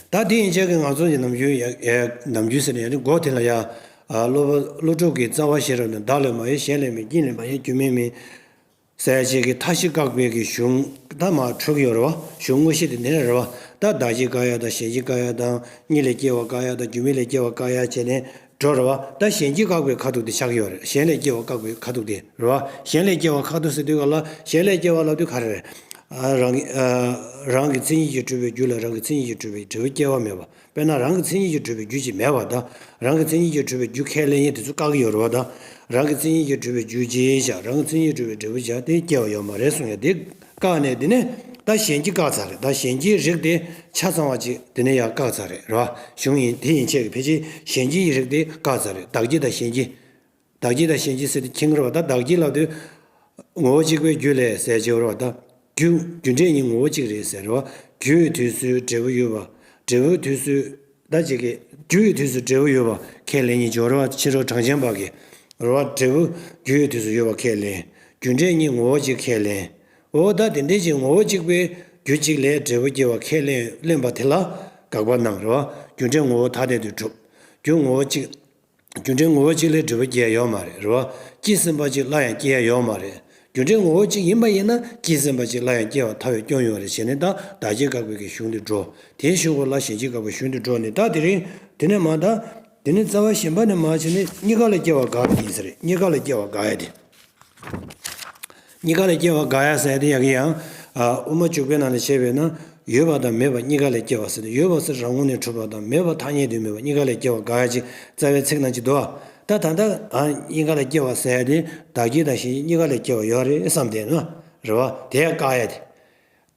ད་དེ་ཡན་ཆད་ཀྱི་ང་ཚོ་ཡི་ནམ་རྒྱུན་ཡ་ཡ་ནམ་རྒྱུན་ཟེར་ན་ཡ་ནི་སྒོ་དེ་ལ་ཡ། ཨ་སློབ་པ་སློབ་ཕྲུག་གི་རྩ་བ་ཤེས་རབ་ནི། བདག་ལས་མ་གཡོས་གཞན་ལས་མིན། གཉིས་ལས་མ་གཡེངས་རྒྱུ་མེད་མིན། ཟེར་ཡ་ཅིག་གི་མཐའ་བཞི་བཀག་པའི་གི་གཞུང་ད་མར་འཁྲུག་ཡོད་རེད་བ། གཞུང་དངོས་གཞི་དེ་འདི་ནས་རེད་བ། ད་བདག་གིས་བཀག་ཡ་དང་། གཞན་གྱིས་བཀག་ཡ་དང་། གཉིས་ལས་སྐྱེ་བ་བཀག་ཡ་དང་། རྒྱུ་མེད་ལས་སྐྱེ་བ་བཀག་ཡ་བྱས་ནས་འགྲོ་རེད་བ། ད་གཞན་གྱིས་བཀག་པའི་ཁ་ཐུག་དེ་ཆགས་ཀྱི་ཡོད་རེད། གཞན་ལས་སྐྱེ་བ་བཀག་པའི་ཁ་ཐུག་དེ་རེད་བ། གཞན་ལས་སྐྱེ་བ་ཁ་ཐུག་ཟེར་དུས་ག་ལ་གཞན་ལས་སྐྱེ་བ་ལབ་དུས་ག་རེ་རེད། ཨ་རང་གི་ཨ་རང་གི་མཚན་ཉིད་ཀྱིས་གྲུབ་པའི་རྒྱུ་ལ་རང་གི་མཚན་ཉིད་ཀྱིས་གྲུབ་པའི་འབྲས་བུ་སྐྱེ་བ་མེད་པ། དཔེར་ན་རང་གི་མཚན་ཉིད་ཀྱིས་གྲུབ་པའི་རྒྱུ་ཅིག་མེད་པ་དང་། རང་གི་མཚན་ཉིད་ཀྱིས་གྲུབ་པའི་རྒྱུ་ཁས་ལེན་ཡས་དེ་ཚོ་བཀག་གི་ཡོད་རེད་བ། དང་རང་གི་མཚན་ཉིད་ཀྱིས་གྲུབ་པའི་རྒྱུ་ཅིག་བཞག་རང་གི་མཚན་ཉིད་ཀྱིས་གྲུབ་པའི་འབྲས་བུ་བཞག་དེ་སྐྱེ་བ་ཡོད་མ་རེད་གསུངས་ཡ་དེ་བཀག་ནས། དེ་ནས་ད་གཞན་གྱིས་བཀག་ཚར་རེད། ད་གཞན་གྱི་རིགས་དེ་ཆ་ཚང་བ་ཅིག་དེ་ནས་ཡང་བཀག་ཚར་རེད། རེད་བ། གཞུང་ཡིན་དེ་ཡན་ཆད་ཀྱི་ཕལ་ཆེར་གཞན་གྱི་རིགས་དེ་བཀག་ཚར་རེད། བདག་གི་དང་གཞན་གྱི། བདག་གི་དང་གཞན་གྱི་ཟེར་དེ་མཁྱེན་གྱི་རེད་བ། ད་བདག་གི་ལབ་དུས་ངོ་བོ་གཅིག་པའི་རྒྱུ་ལས་ཟེར་གྱི་རེད་བ། ད་རྒྱུ་རྒྱུ་འབྲས་གཉིས་ངོ་བོ་གཅིག་རེད་ཟེར་རེད་བ། རྒྱུ་ཡི་དུས་སུ་འབྲས་བུ་ཡོད་པ། འབྲས་བུའི་དུས་སུ་ད་ཅིག་གི་རྒྱུ་ཡི་དུས་སུ་འབྲས་བུ་ཡོད་པ་ཁས་ལེན་ཉིད་ཀྱི་རེད་བ། ཕྱི་རོལ་གྲངས་ཅན་པ་གི་རེད་བ། འབྲས་བུ་རྒྱུ་ཡི་དུས་སུ་ཡོད་པ་ཁས་ལེན། རྒྱུ་འབྲས་གཉིས་ངོ་བོ་གཅིག་ཁས་ལེན། འོ་ད་དེ་འདྲའི་ཅིག་ངོ་བོ་གཅིག་པའི་རྒྱུ་གཅིག་ལས་འབྲས་བུ་སྐྱེ་བ་ཁས་ལེན་ལེན་པ་དེ་ལ་དགག་པ་གནང་རེད་བ། རྒྱུ་འབྲས་ངོ་བོ་ཐ་དད་དུ་གྲུབ། རྒྱུ་ངོ་བོ་གཅིག་རྒྱུ་འབྲས་ངོ་བོ་གཅིག་ལས་འབྲས་བུ་སྐྱེ་ཡ་ཡོད་མ་རེད། རེད་བ། སྐྱེས་ཟིན་པ་གཅིག་སླར་ཡང་སྐྱེ་ཡ་ཡོད་མ་རེད། རྒྱུ་འབྲས་ངོ་བོ་གཅིག་ཡིན་པ་ཡིན་ན་སྐྱེས་ཟིན་པ་གཅིག་སླར་ཡང་སྐྱེ་བར་ཐལ་བའི་སྐྱོན་ཡོད་རེད་བྱས་ནས། ད་བདག་གིས་བཀག་པའི་གི་གཞུང་དེ་འགྲོ། དེའི་གཞུག་གུ་ལ་གཞན་གྱིས་བཀག་པའི་གཞུང་དེ་འགྲོ་ནས། ད་དེ་རིང་དེ་ནས་མ་ད་དེ་ནས་རྩ་བ་གཞན་པ་ནས་མར་བྱས་ནས་གཉིས་ཀ་ལ་སྐྱེ་བ་དགག་ཡ་དེ་ཡིན་ས་རེད། གཉིས་ཀ་ལ་སྐྱེ་བ་དགག་ཡ་དེ། གཉིས་ཀ་ལ་སྐྱེ་བ་དགག་ཡ་ཟེར་དེ་ཡ་གི་ཡང་། ཨ་དབུ་མ་འཇུག་པའི་ནང་ནས་བཤད་པས་ན། ཡོད་པ་དང་མེད་པ་གཉིས་ཀ་ལས་སྐྱེ་བ་ཟེར་ཏེ། ཡོད་པ་ཟེར་རང་ངོས་ནས་གྲུབ་པ་དང་། མེད་པ་ཐ་སྙད་དུ་མེད་པ་གཉིས་ཀ་ལས་སྐྱེ་བ་དགག་ཡ་ཅིག་རྩ་བའི་ཚིག་ནང་ཅིག་འདུག་ཨ། ད་ད་ལྟ་ཨ་གཉིས་ཀ་ལས་སྐྱེ་བ་ཟེར་ཡ་དེ་བདག་གི་དང་གཞན་གཉིས་ཀ་ལས་སྐྱེ་བ་ཡོད་རེད་བསམ་སྟེ་ན། རེད་བ། དེ་ཡང་བཀག་ཡ་དེ།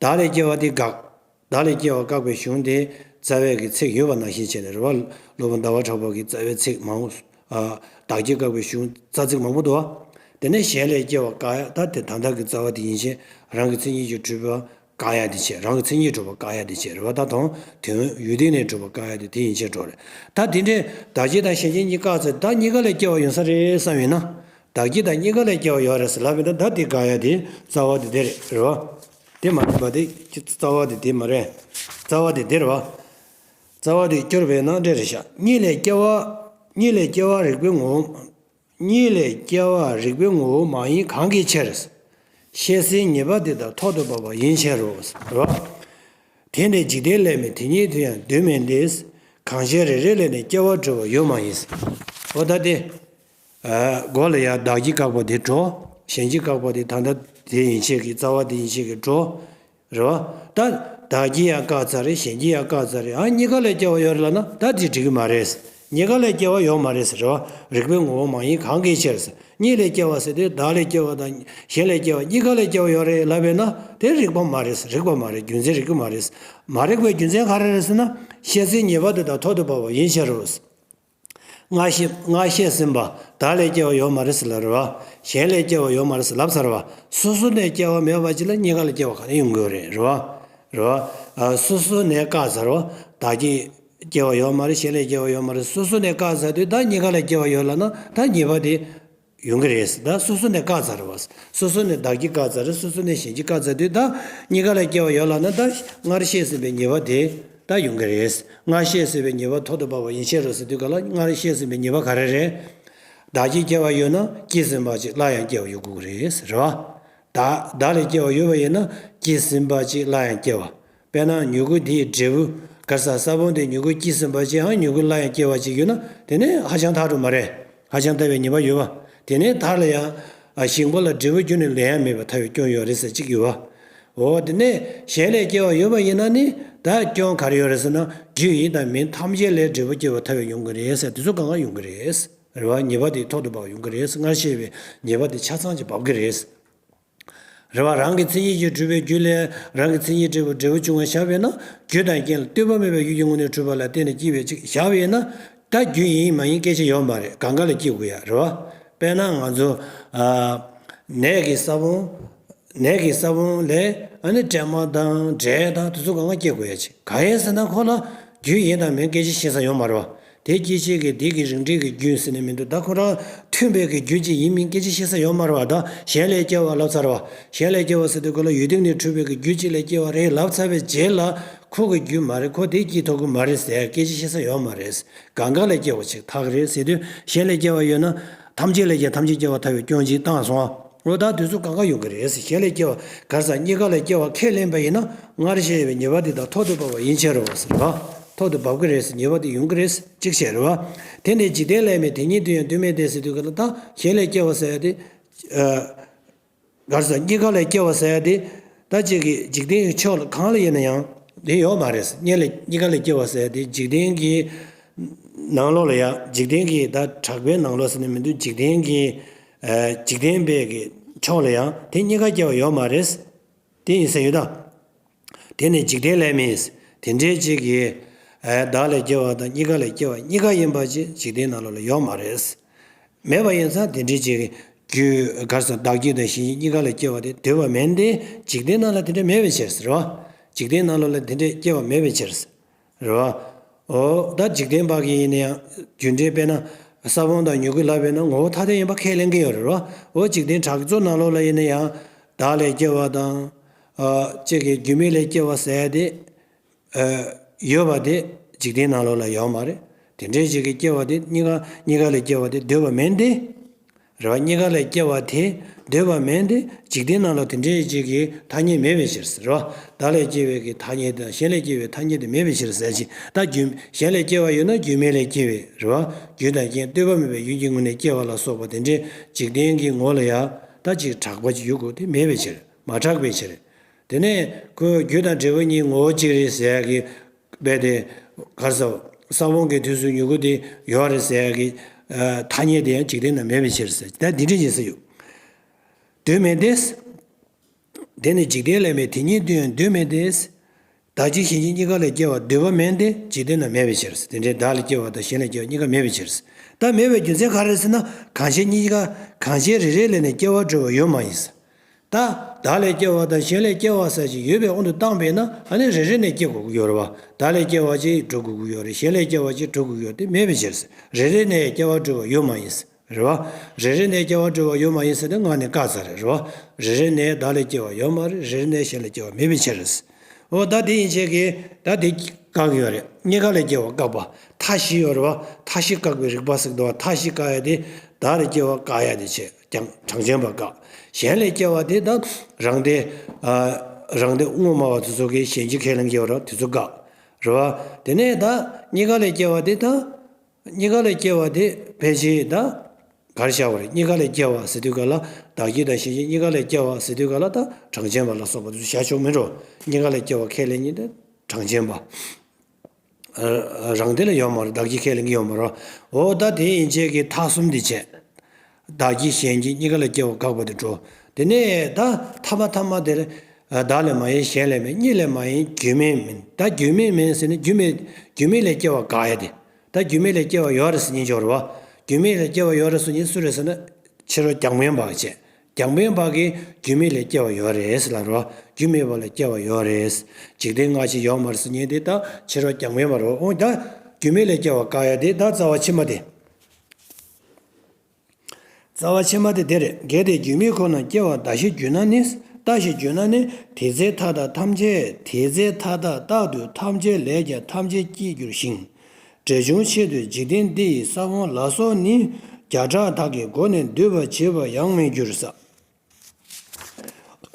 བདག་ལས་སྐྱེ་བ་དེ་དགག་བདག་ལས་སྐྱེ་བ་བཀག་པའི་གཞུང་དེ་རྩ་བའི་གི་ཚིག་ཡོད་པ་ནང་བཞིན་བྱས་ནས། རེད་བ། སློབ་དཔོན་ཟླ་བ་གྲགས་པ་གི་རྩ་བའི་ཚིག་མང་པོ། ཨ་བདག་གིས་བཀག་པའི་གཞུང་རྩ་ཚིག་མང་པོ་འདུག་བ། དེ་ནས་གཞན་ལས་སྐྱེ་བ་བཀག་ཡ། ད་དེ་ད་ལྟ་གི་རྩ་བ་དེ་ཡན་ཆད་རང་གི་མཚན་ཉིད་ཀྱིས་གྲུབ་པ་བཀག་ཡ་དེ་བྱས། རང་གི་མཚན་ཉིད་གྲུབ་པ་བཀག་ཡ་དེ་བྱས། རེད་བ། ད་དོན་དོན་ཡུལ་དེ་ནས་གྲུབ་པ་བཀག་ཡ་དེ་དེ་ཡན་ཆད་འགྲོ་རེད། ད་དེ་འདྲའི་བདག་གི་དང་གཞན་གྱི་གཉིས་བཀག་ཚེ་ད་གཉིས་ཀ་ལས་སྐྱེ་བ་ཡོང་ས་རེད་བསམ་ཡོད་ན། བདག་གི་དང་གཉིས་ཀ་ལས་སྐྱེ་བ་ཡོད་རེད་ཟེར་ལབ་པ་ཡིན་ན། ད་དེ་དགག་ཡ་དེ་རྩ་བ་དེ་དེ་རེད། རེད་བ། དེ་མ་ཡིན་པ་དེ་རྩ་བ་དེ་དེ་མ་རེད། རྩ་བ་དེ་དེ་རེད་བ། རྩ་བ་དེ་སྐྱོར་བས་ན་འདྲ་རེད་ཤག་གཉིས་ལས་སྐྱེ་བ། གཉིས་ལས་སྐྱེ་བ་རིགས་པའི་ངོ་བོ། གཉིས་ལས་སྐྱེ་བ་རིགས་པའི་ངོ་བོ་མ་ཡིན་གང་གི་ཕྱིར། ཤེས་ཚད་ཉེས་པ་དེ་དག་ཐོག་ཏུ་བབ་པ་ཡིན་ཕྱིར་རོ། རེད་བ། དེ་ནི་འཇིག་རྟེན་ལས་མིན་དེ་ཉིད་དུ་ཡང་འདོད་མིན་ཏེ། གང་ཞིག་རེ་རེ་ལས་ནི་སྐྱེ་བ་གྲོལ་བ་ཡོད་མ་ཡིན། འོ་ད་དེ། ཨ། མགོ་ལ་ཡ་བདག་གིས་བཀག་པ་དེ་གྲོལ། གཞན་གྱིས་བཀག་པ་དེ་ད་ལྟ་དེ་ཡན་ཆད་ཀྱི་རྩ་བ་དེ་ཡན་ཆད་ཀྱི་གྲོལ། རེད་བ། ད་བདག་གིས་ཡང་བཀག་ཚར་རེད། གཞན་གྱིས་ཡང་བཀག་ཚར་རེད། ཨ། གཉིས་ཀ་ལ་སྐྱེ་བ་ཡོད་རེད་ལབ་ན་ད་དེ་འགྲིག་གི་མ་རེད། གཉིས་ཀ་ལ་སྐྱེ་བ་ཡོད་མ་རེད་ཟེར་རེད་བ། རིགས་པའི་ངོ་བོ་མ་ཡིན་གང་གི་ཕྱིར་ཟེར། གཉིས་ལས་སྐྱེ་བ་ཟེར་དུས་བདག་ལས་སྐྱེ་བ་དང་གཞན་ལས་སྐྱེ་བ་གཉིས་ཀ་ལས་སྐྱེ་བ་ཡོད་རེད་ལབ་པས་ན་དེ་རིགས་པ་མ་རེད། རིགས་པ་མ་རེད། རྒྱུ་མཚན་རིགས་པ་མ་རེད། མ་རིག་པའི་རྒྱུ་མཚན་ག་རེ་རེད་ཟེར་ན། བཤད་ཚིག་ཉེས་པ་དེ་དག་ཐོག་ཏུ་བབས་པ་ཡིན་ཕྱིར་རོ། སྔར་བཤད་སྔར་བཤད་ཟིན་པ་བདག་ལས་སྐྱེ་བ་ཡོད་མ་རེད་ཟེར་ལབ་རེད་བ། གཞན་ལས་སྐྱེ་བ་ཡོད་མ་རེད་ཟེར་ལབ་ཚར་བ། སོ་སོ་ནས་སྐྱེ་བ་མེད་པ་ཅིག་ལ་གཉིས་ཀ་ལ་སྐྱེ་བ་ག་ནས་ཡོང་གི་ཡོད་རེད། རེད་བ། རེད་བ། ཨ། སོ་སོ་ནས་བཀག་ཚར་བ། བདག་གིས་སྐྱེ་བ་ཡོད་མ་རེད། གཞན་ལས་སྐྱེ་བ་ཡོད་མ་རེད། སོ་སོ་ནས་བཀག་ཚར་དུས་ད་གཉིས་ཀ་ལ་སྐྱེ་བ་ཡོད་ལབ་ན་ད་ཉེས་པ་དེ་ཡོང་གི་རེད། ད་སོ་སོ་ནས་བཀག་ཚར་བ། སོ་སོ་ནས་བདག་གིས་བཀག་ཚར་རེད། སོ་སོ་ནས་གཞན་གྱིས་བཀག་ཚར་དུས་ད་གཉིས་ཀ་ལ་སྐྱེ་བ་ཡོད་ལབ་ན་ད་སྔར་བཤད་ཟིན་པའི་ཉེས་པ་དེ་ད་ཡོང་གི་རེད། སྔར་བཤད་ཟིན་པའི་ཉེས་པ་ཐོག་ཏུ་བབས་པ་ཡིན་ཕྱིར་རོ་ཟེར་དུས་ག་ལ། སྔར་བཤད་ཟིན་པའི་ཉེས་པ་ག་རེ་རེད། བདག་གིས་སྐྱེ་བ་ཡོད་ན་སྐྱེས་ཟིན་པ་ཅིག་སླར་ཡང་སྐྱེ་བ་ཡོད་དགོས་ཀྱི་རེད། རེད་བ། བདག་བདག་ལས་སྐྱེ་བ་ཡོད་པ་ཡིན་ན་སྐྱེས་ཟིན་པ་ཅིག་སླར་ཡང་སྐྱེ་བ། དཔེར་ན་མྱུ་གུ་དེའི་འབྲས་བུ། ག་རེ་ཟ། ས་བོན་དེ་མྱུ་གུ་སྐྱེས་ཟིན་པ་ཅིག་ཡང་མྱུ་གུ་སླར་ཡང་སྐྱེ་བ་ཅིག་ཡོད་ན་དེ་ནི་ཧ་ཅང་ཐག་རིང་མ་རེད། ཧ་ཅང་ཐལ་བའི་ཉེས་པ་ཡོད་པ། དེ་ནས་མཐར་ལ་ཡང་། ཨ། ཞིང་པ་ལ་འབྲས་བུ་ཁྱོན་ནས་ལེན་ཡ་མེད་པར་ཐལ་བའི་སྐྱོན་ཡོད་རེད་ཟེར་གཅིག་ཡོད་པ། འོ་དེ་ནས་གཞན་ལས་སྐྱེ་བ་ཡོད་པ་ཡིན་ན་ནི་ད་སྐྱོན་ག་རེ་ཡོད་རེད་ཟེར་ན། རྒྱུ་ཡིན་དང་མིན་ཐམས་ཅད་ལས་འབྲས་བུ་སྐྱེ་བར་ཐལ་བའི་ཡོང་གི་རེད་ཟེར། དེ་ཚོ་གང་ག་ཡོང་གི་རེད། རེད་བ། ཉེས་པ་དེ་ཐོག་ཏུ་བབས་ཡོང་གི་རེད། སྔར་བཤད་པའི་ཉེས་པ་དེ་ཆ་ཚང་ཅིག་བབས་ཀྱི་རེད། རེད་བ། རང་གི་མཚན་ཉིད་ཀྱིས་གྲུབ་པའི་རྒྱུ་ལས་རང་གི་མཚན་ཉིད་འབྲས་བུ་འབྲས་བུ་བྱུང་བ་བཞག་པས་ན། རྒྱུ་དང་རྐྱེན་ལ་ལྟོས་པ་མེད་པའི་ཡུལ་གྱི་ངོས་ནས་གྲུབ་པ་ལ་བརྟེན་ནས་སྐྱེས་པའི་ཅིག་བཞག་པས་ན། ད་རྒྱུ་ཡིན་མ་ཡིན་སྐད་ཆ་ཡོད་མ་རེད། གང་ག་ལ་སྐྱེ་དགོས་ཡ་རེད་བ། དཔེར་ན་ང་ཚོ། ཨ། ནས་ཀྱི་ས་བོན། ནས་ཀྱི་ས་བོན་ལས་ཨ་ནི་སྲན་མ་དང་འབྲས་དང་དེ་ཚོ་གང་ག་སྐྱེ་དགོས་ཡ་ཅིག་གང་ཡིན་ཟེར་ན་ཁོ་ལ་རྒྱུ་ཡིན་དང་མིན་སྐད་ཆ་བཤད་ས་ཡོད་མ་རེད་བ། དེ་སྐྱེད་བྱེད་ཀྱི་དེ་གི་རིགས་འགྲེ་གི་རྒྱུ་ཟེར་ནས་མི་འདུག་ད་ཁོ་རང་མཐུན་པའི་གི་རྒྱུ་ཅིག་ཡིན་མིན་སྐད་ཆ་བཤད་ས་ཡོད་མ་རེད་བ། ད་གཞན་ལས་སྐྱེ་བ་ལབ་ཚར་བ། གཞན་ལས་སྐྱེ་བ་ཟེར་དུས་ཁོ་ལ་ཡུལ་དེ་ནས་གྲུབ་པའི་གི་རྒྱུ་ཅིག་ལས་སྐྱེ་བ་རེད་ལབ་ཚར་བའི་རྗེས་ལ་ཁོ་གི་རྒྱུ་མ་རེད། ཁོ་དེ་སྐྱེ་ཐུབ་ཀྱི་མ་རེད་ཟེར་སྐད་ཆ་བཤད་ས་ཡོད་མ་རེད། གང་ག་ལས་སྐྱེ་བ་ཅིག་ཐག་རེད་ཟེར་དུས་གཞན་ལས་སྐྱེ་བ་ཡོད་ན་ཐམས་ཅད་ལས་ཀྱང་ཐམས་ཅད་སྐྱེ་བ་ཐལ་བའི་སྐྱོན་ཅིག་བཏང་སོང་ཨ། འོ་ད་དུས་ཚོད་གང་ག་ཡོང་གི་རེད་ཟེར། གཞན་ལས་སྐྱེ་བ་ག་རེ་ཟ། གཉིས་ཀ་ལས་སྐྱེ་བ་ཁས་ལེན་པ་ཡིན་ན་སྔར་བཤད་པའི་ཉེས་པ་དེ་དག་ཐོག་ཏུ་བབས་པ་ཡིན་ཕྱིར་རོ་ཟེར་བ། ཐོག་ཏུ་བབས་ཀྱི་རེད་ཟེར། ཉེས་པ་དེ་ཡོང་གི་རེད་ཟེར་གཅིག་བཤད་རེད་བ། དེ་ནས་འཇིག་རྟེན་ལས་མིན་དེ་ཉིད་དུ་ཡང་འདོད་མིན་ཏེ་ཟེར་དུས་ག་ལ་ད་གཞན་ལས་སྐྱེ་བ་ཟེར་ཡ་དེ། ཨ། ག་རེ་ཟ། གཉིས་ཀ་ལས་སྐྱེ་བ་ཟེར་ཡ་དེ། ད་ཅིག་གི་འཇིག་རྟེན་གྱི་ཕྱོགས་ལ་གང་ལ་ཡིན་ན་ཡང་དེ་ཡོད་མ་རེད། གཉིས་ལས་གཉིས་ཀ་ལས་སྐྱེ་བ་ཟེར་ཡ་དེ་འཇིག་རྟེན་གྱི་ནང་ལོགས་ལ་ཡང་འཇིག་རྟེན་གྱི་ད་གྲགས་པའི་ནང་ལོགས་ཟེར་ནས་མི་འདུག་འཇིག་རྟེན་གྱི། ཨ། འཇིག་རྟེན་པའི་གི་ཕྱོགས་ལ་ཡང་དེ་གཉིས་ཀ་སྐྱེ་བ་ཡོད་མ་རེད། དེ་ཡིན་ས་ཡོད་ད། དེ་ནི་འཇིག་རྟེན་ལས་མིན། དེ་འདྲའི་ཅིག་གི། ཨ། བདག་ལས་སྐྱེ་བ་དང་གཉིས་ཀ་ལས་སྐྱེ་བ་གཉིས་ཀ་ཡིན་པ་ཅིག་འཇིག་རྟེན་ནང་ལོགས་ལ་ཡོད་མ་རེད། མེད་པ་ཡིན་ཙང་དེ་འདྲའི་ཅིག་རྒྱུ་ག་རེ་ཟ། བདག་རྒྱུ་དང་གཞན་རྒྱུ་གཉིས་ཀ་ལས་སྐྱེ་བ་དེ་འདོད་པ་མིན་ཏེ། འཇིག་རྟེན་ནང་ལ་དེ་འདྲ་མེད་པའི་ཕྱིར་ཟེར་བ། འཇིག་རྟེན་ནང་ལོགས་ལ་དེ་འདྲའི་སྐྱེ་བ་མེད་པའི་ཕྱིར། རེད་བ། འོ་ད་འཇིག་རྟེན་པ་གི་ཡིན་ན་ཡང་རྒྱུ་འབྲས་དཔེར་ན་ས་བོན་དང་མྱུ་གུ་ལབ་པས་ན་ངོ་བོ་ཐ་དད་ཡིན་པ་ཁས་ལེན་གྱི་ཡོད་རེད་བ། འོ་འཇིག་རྟེན་གྲགས་ཚོད་ནང་ལོགས་ལ་ཡིན་ན་ཡང་བདག་ལས་སྐྱེ་བ་དང་། ཨ། ཅིག་གི་རྒྱུ་མེད་ལས་སྐྱེ་བ་ཟེར་ཡ་དེ། ཨ། ཡོད་པ་དེ་འཇིག་རྟེན་ནང་ལོགས་ལ་ཡོད་མ་རེད། དེ་འདྲའི་ཅིག་གི་སྐྱེ་བ་དེ་གཉིས་ཀ་གཉིས་ཀ་ལས་སྐྱེ་བ་དེ་འདོད་པ་མིན་ཏེ། རེད་བ། གཉིས་ཀ་ལས་སྐྱེ་བ་དེ་འདོད་པ་མིན་ཏེ། འཇིག་རྟེན་ནང་ལ་དེ་འདྲའི་ཅིག་གི་ཐ་སྙད་མེད་པའི་ཕྱིར་ཟེར་བ། བདག་ལས་སྐྱེ་བའི་གི་ཐ་སྙད་དང་གཞན་ལས་སྐྱེ་བའི་ཐ་སྙད་དེ་མེད་པའི་ཕྱིར་ཟེར་ཅིང་། ད་རྒྱུ་གཞན་ལས་སྐྱེ་བ་ཡོད་ན་རྒྱུ་མེད་ལས་སྐྱེ་བའི་རེད་བ། རྒྱུ་དང་རྐྱེན་ལྟོས་པ་མེད་པའི་ཡུལ་གྱི་ངོས་ནས་སྐྱེ་བ་ལ་སོགས་པ་དེ་འདྲའི་འཇིག་རྟེན་གྱི་ངོ་ལ་ཡང་ད་ཅིག་གྲགས་པ་ཅིག་ཡོད་དགོས་དེ་མེད་པའི་ཕྱིར། མ་གྲགས་པའི་ཕྱིར། དེ་ནས་ཁོས་རྒྱུ་དང་འབྲས་བུ་གཉིས་ངོ་བོ་གཅིག་རེད་ཟེར་ཡ་གི། རྦད་དེ། ག་རེ་ཟ། ས་བོན་གྱི་དུས་སུ་མྱུ་གུ་དེ་ཡོད་རེད་ཟེར་ཡ་གི། ཨ། ཐ་སྙད་དེ་ཡང་འཇིག་རྟེན་ན་མེད་པའི་ཕྱིར་ཟེར། ད་འདི་འདྲ་ཡིན་ས་ཡོད། འདོད་མིན་ཏེ། དེ་ནི་འཇིག་རྟེན་ལས་མིན་དེ་ཉིད་དུ་ཡང་འདོད་མིན་ཏེ། བདག་རྒྱུ་གཞན་རྒྱུ་གཉིས་ཀ་ལས་སྐྱེ་བ་འདོད་པ་མིན་ཏེ་འཇིག་རྟེན་ན་མེད་པའི་ཕྱིར་ཟེར། དེ་འདྲའི་བདག་ལས་སྐྱེ་བ་དང་གཞན་ལས་སྐྱེ་བ་གཉིས་ཀ་མེད་པའི་ཕྱིར་ཟེར། ད་མེད་པའི་རྒྱུ་མཚན་ག་རེ་ཟེར་ན། གང་ཞིག་གཉིས་ཀ་གང་ཞིག་རེ་རེ་ལས་ནི་སྐྱེ་བ་གྲོལ་བ་ཡོད་མ་ཡིན་ཟེར། ད་བདག་ལས་སྐྱེ་བ་དང་གཞན་ལས་སྐྱེ་བ་ཟེར་ཞིག་ཡོད་པའི་དབང་དུ་བཏང་བས་ན་ཨ་ནི་རེ་རེ་ནས་སྐྱེ་དགོས་ཀྱི་ཡོད་རེད་བ། བདག་ལས་སྐྱེ་བ་ཅིག་གྲོལ་དགོས་ཀྱི་ཡོད་རེད། གཞན་ལས་སྐྱེ་བ་ཅིག་གྲོལ་དགོས་ཀྱི་ཡོད་དེ་མེད་པའི་ཕྱིར་ཟེར། རེ་རེ་ནས་སྐྱེ་བ་གྲོལ་བ་ཡོད་མ་ཡིན་ཟེར། རེད་བ། རེ་རེ་ནས་སྐྱེ་བ་གྲོལ་བ་ཡོད་མ་ཡིན་ཟེར་ཏེ་སྔར་ནས་བཀག་ཚར་རེད། རེད་བ། རེ་རེ་ནས་བདག་ལས་སྐྱེ་བ་ཡོད་མ་རེད། རེ་རེ་ནས་གཞན་ལས་སྐྱེ་བ་མེད་པའི་ཕྱིར། འོ་ད་དེ་ཡན་ཆད་ཀྱིས་ད་དེ་བཀག་ཡོད་རེད། གཉིས་ཀ་ལས་སྐྱེ་བ་བཀག་པ། མཐའ་བཞི་ཡོད་རེད་བ། མཐའ་བཞི་བཀག་པའི་རིགས་པ་ཟེར་གི་འདུག་བ། མཐའ་བཞི་བཀག་ཡ་དེ་བདག་ལས་སྐྱེ་བ་བཀག་ཡ་དེ་བྱས་ཀྱང་གྲངས་ཅན་པ་བཀག་གཞན་ལས་སྐྱེ་བ་དེ་ད་རང་དེ། ཨ། རང་སྡེ་དངོས་སྨྲ་བ་དེ་ཚོ་གིས་གཞན་སྐྱེ་ཁས་ལེན་གྱི་ཡོད་རེད་བ། དེ་ཚོ་བཀག་རེད་བ། དེ་ནས་ད་གཉིས་ཀ་ལས་སྐྱེ་བ་དེ་ད། གཉིས་ཀ་ལས་སྐྱེ་བ་དེ་ཕལ་ཆེར་ད་ག་རེ་བྱ་བ་རེད། གཉིས་ཀ་ལས་སྐྱེ་བ་ཟེར་དུས་ག་ལ་བདག་སྐྱེ་དང་གཞན་སྐྱེ་གཉིས་ཀ་ལས་སྐྱེ་བ་ཟེར་དུས་ག་ལ་ད་གྲངས་ཅན་པ་ལ་སོགས་པ་དེ་ཚོ་བྱ་ཆོག་མིན་འགྲོ། གཉིས་ཀ་ལས་སྐྱེ་བ་ཁས་ལེན་མཁན་དེ་གྲངས་ཅན་པ། རང་སྡེ་ལ་ཡོད་མ་རེད། བདག་སྐྱེ་ཁས་ལེན་གྱི་ཡོད་མ་རེད། འོ་ད་དེ་ཡན་ཆད་ཀྱི་མཐའ་གསུམ་དེ་བྱས། བདག་སྐྱེ་གཞན་སྐྱེ་གཉིས་ཀ་ལས་སྐྱེ་བ་བཀག་པ་དེ་འགྲོ། དེ་ནས་ད་ཐ་མ་ཐ་མ་དེར་བདག་ལས་མ་ཡིན་གཞན་ལས་མིན། གཉིས་ལས་མ་ཡིན་རྒྱུ་མེད་མིན། ད་རྒྱུ་མེད་མིན་ཟེར་ན་རྒྱུ་མེད་རྒྱུ་མེད་ལས་སྐྱེ་བ་བཀག་ཡ་དེ། ད་རྒྱུ་མེད་ལས་སྐྱེ་བ་ཡོད་རེད་ཟེར་མཁན་ཅིག་ཡོད་རེད་བ། རྒྱུ་མེད་ལས་སྐྱེ་བ་ཡོད་རེད་ཟེར་མཁན་སུ་རེད་ཟེར་ན། ཕྱི་རོལ་རྒྱང་འཕེན་པ་བྱས། རྒྱང་འཕེན་པ་གིས་རྒྱུ་མེད་ལས་སྐྱེ་བ་ཡོད་རེད་ཟེར་ལབ་རེད་བ། རྒྱུ་མེད་པ་ལས་སྐྱེ་བ་ཡོད་རེད། འཇིག་རྟེན་སྔ་ཕྱི་ཡོད་མ་རེད་ཟེར་མཁན་དེ་ད་ཕྱི་རོལ་རྒྱང་འཕེན་པ་རེད་བ། འོ་ད་རྒྱུ་མེད་ལས་སྐྱེ་བ་བཀག་ཡ་དེ་ད་རྩ་བ་ཕྱི་མ་དེ། རྩ་བ་ཕྱི་མ་དེ་དེ་རེད། གལ་ཏེ་རྒྱུ་མེད་ཁོ་ན་སྐྱེ་བ་ལྟ་ཞིག་བརྒྱུད་ན་ནི། ལྟ་ཞིག་བརྒྱུད་ན་ནི། དེ་ཚེ་མཐའ་དག་ཐམས་ཅད། དེ་ཚེ་མཐའ་དག་རྟག་ཏུ་ཐམས་ཅད་ལས་ཀྱང་ཐམས་ཅད་སྐྱེས་འགྱུར་ཞིང་། འབྲས་བྱུང་ཆེད་དུ་འཇིག་རྟེན་འདི་ཡི་ས་བོན་ལ་སོགས་ནི། བརྒྱ་ཕྲག་དག་གི་སྒོ་ནས་འདུས་པར་བྱེད་པ་ཡང་མི་འགྱུར་ས།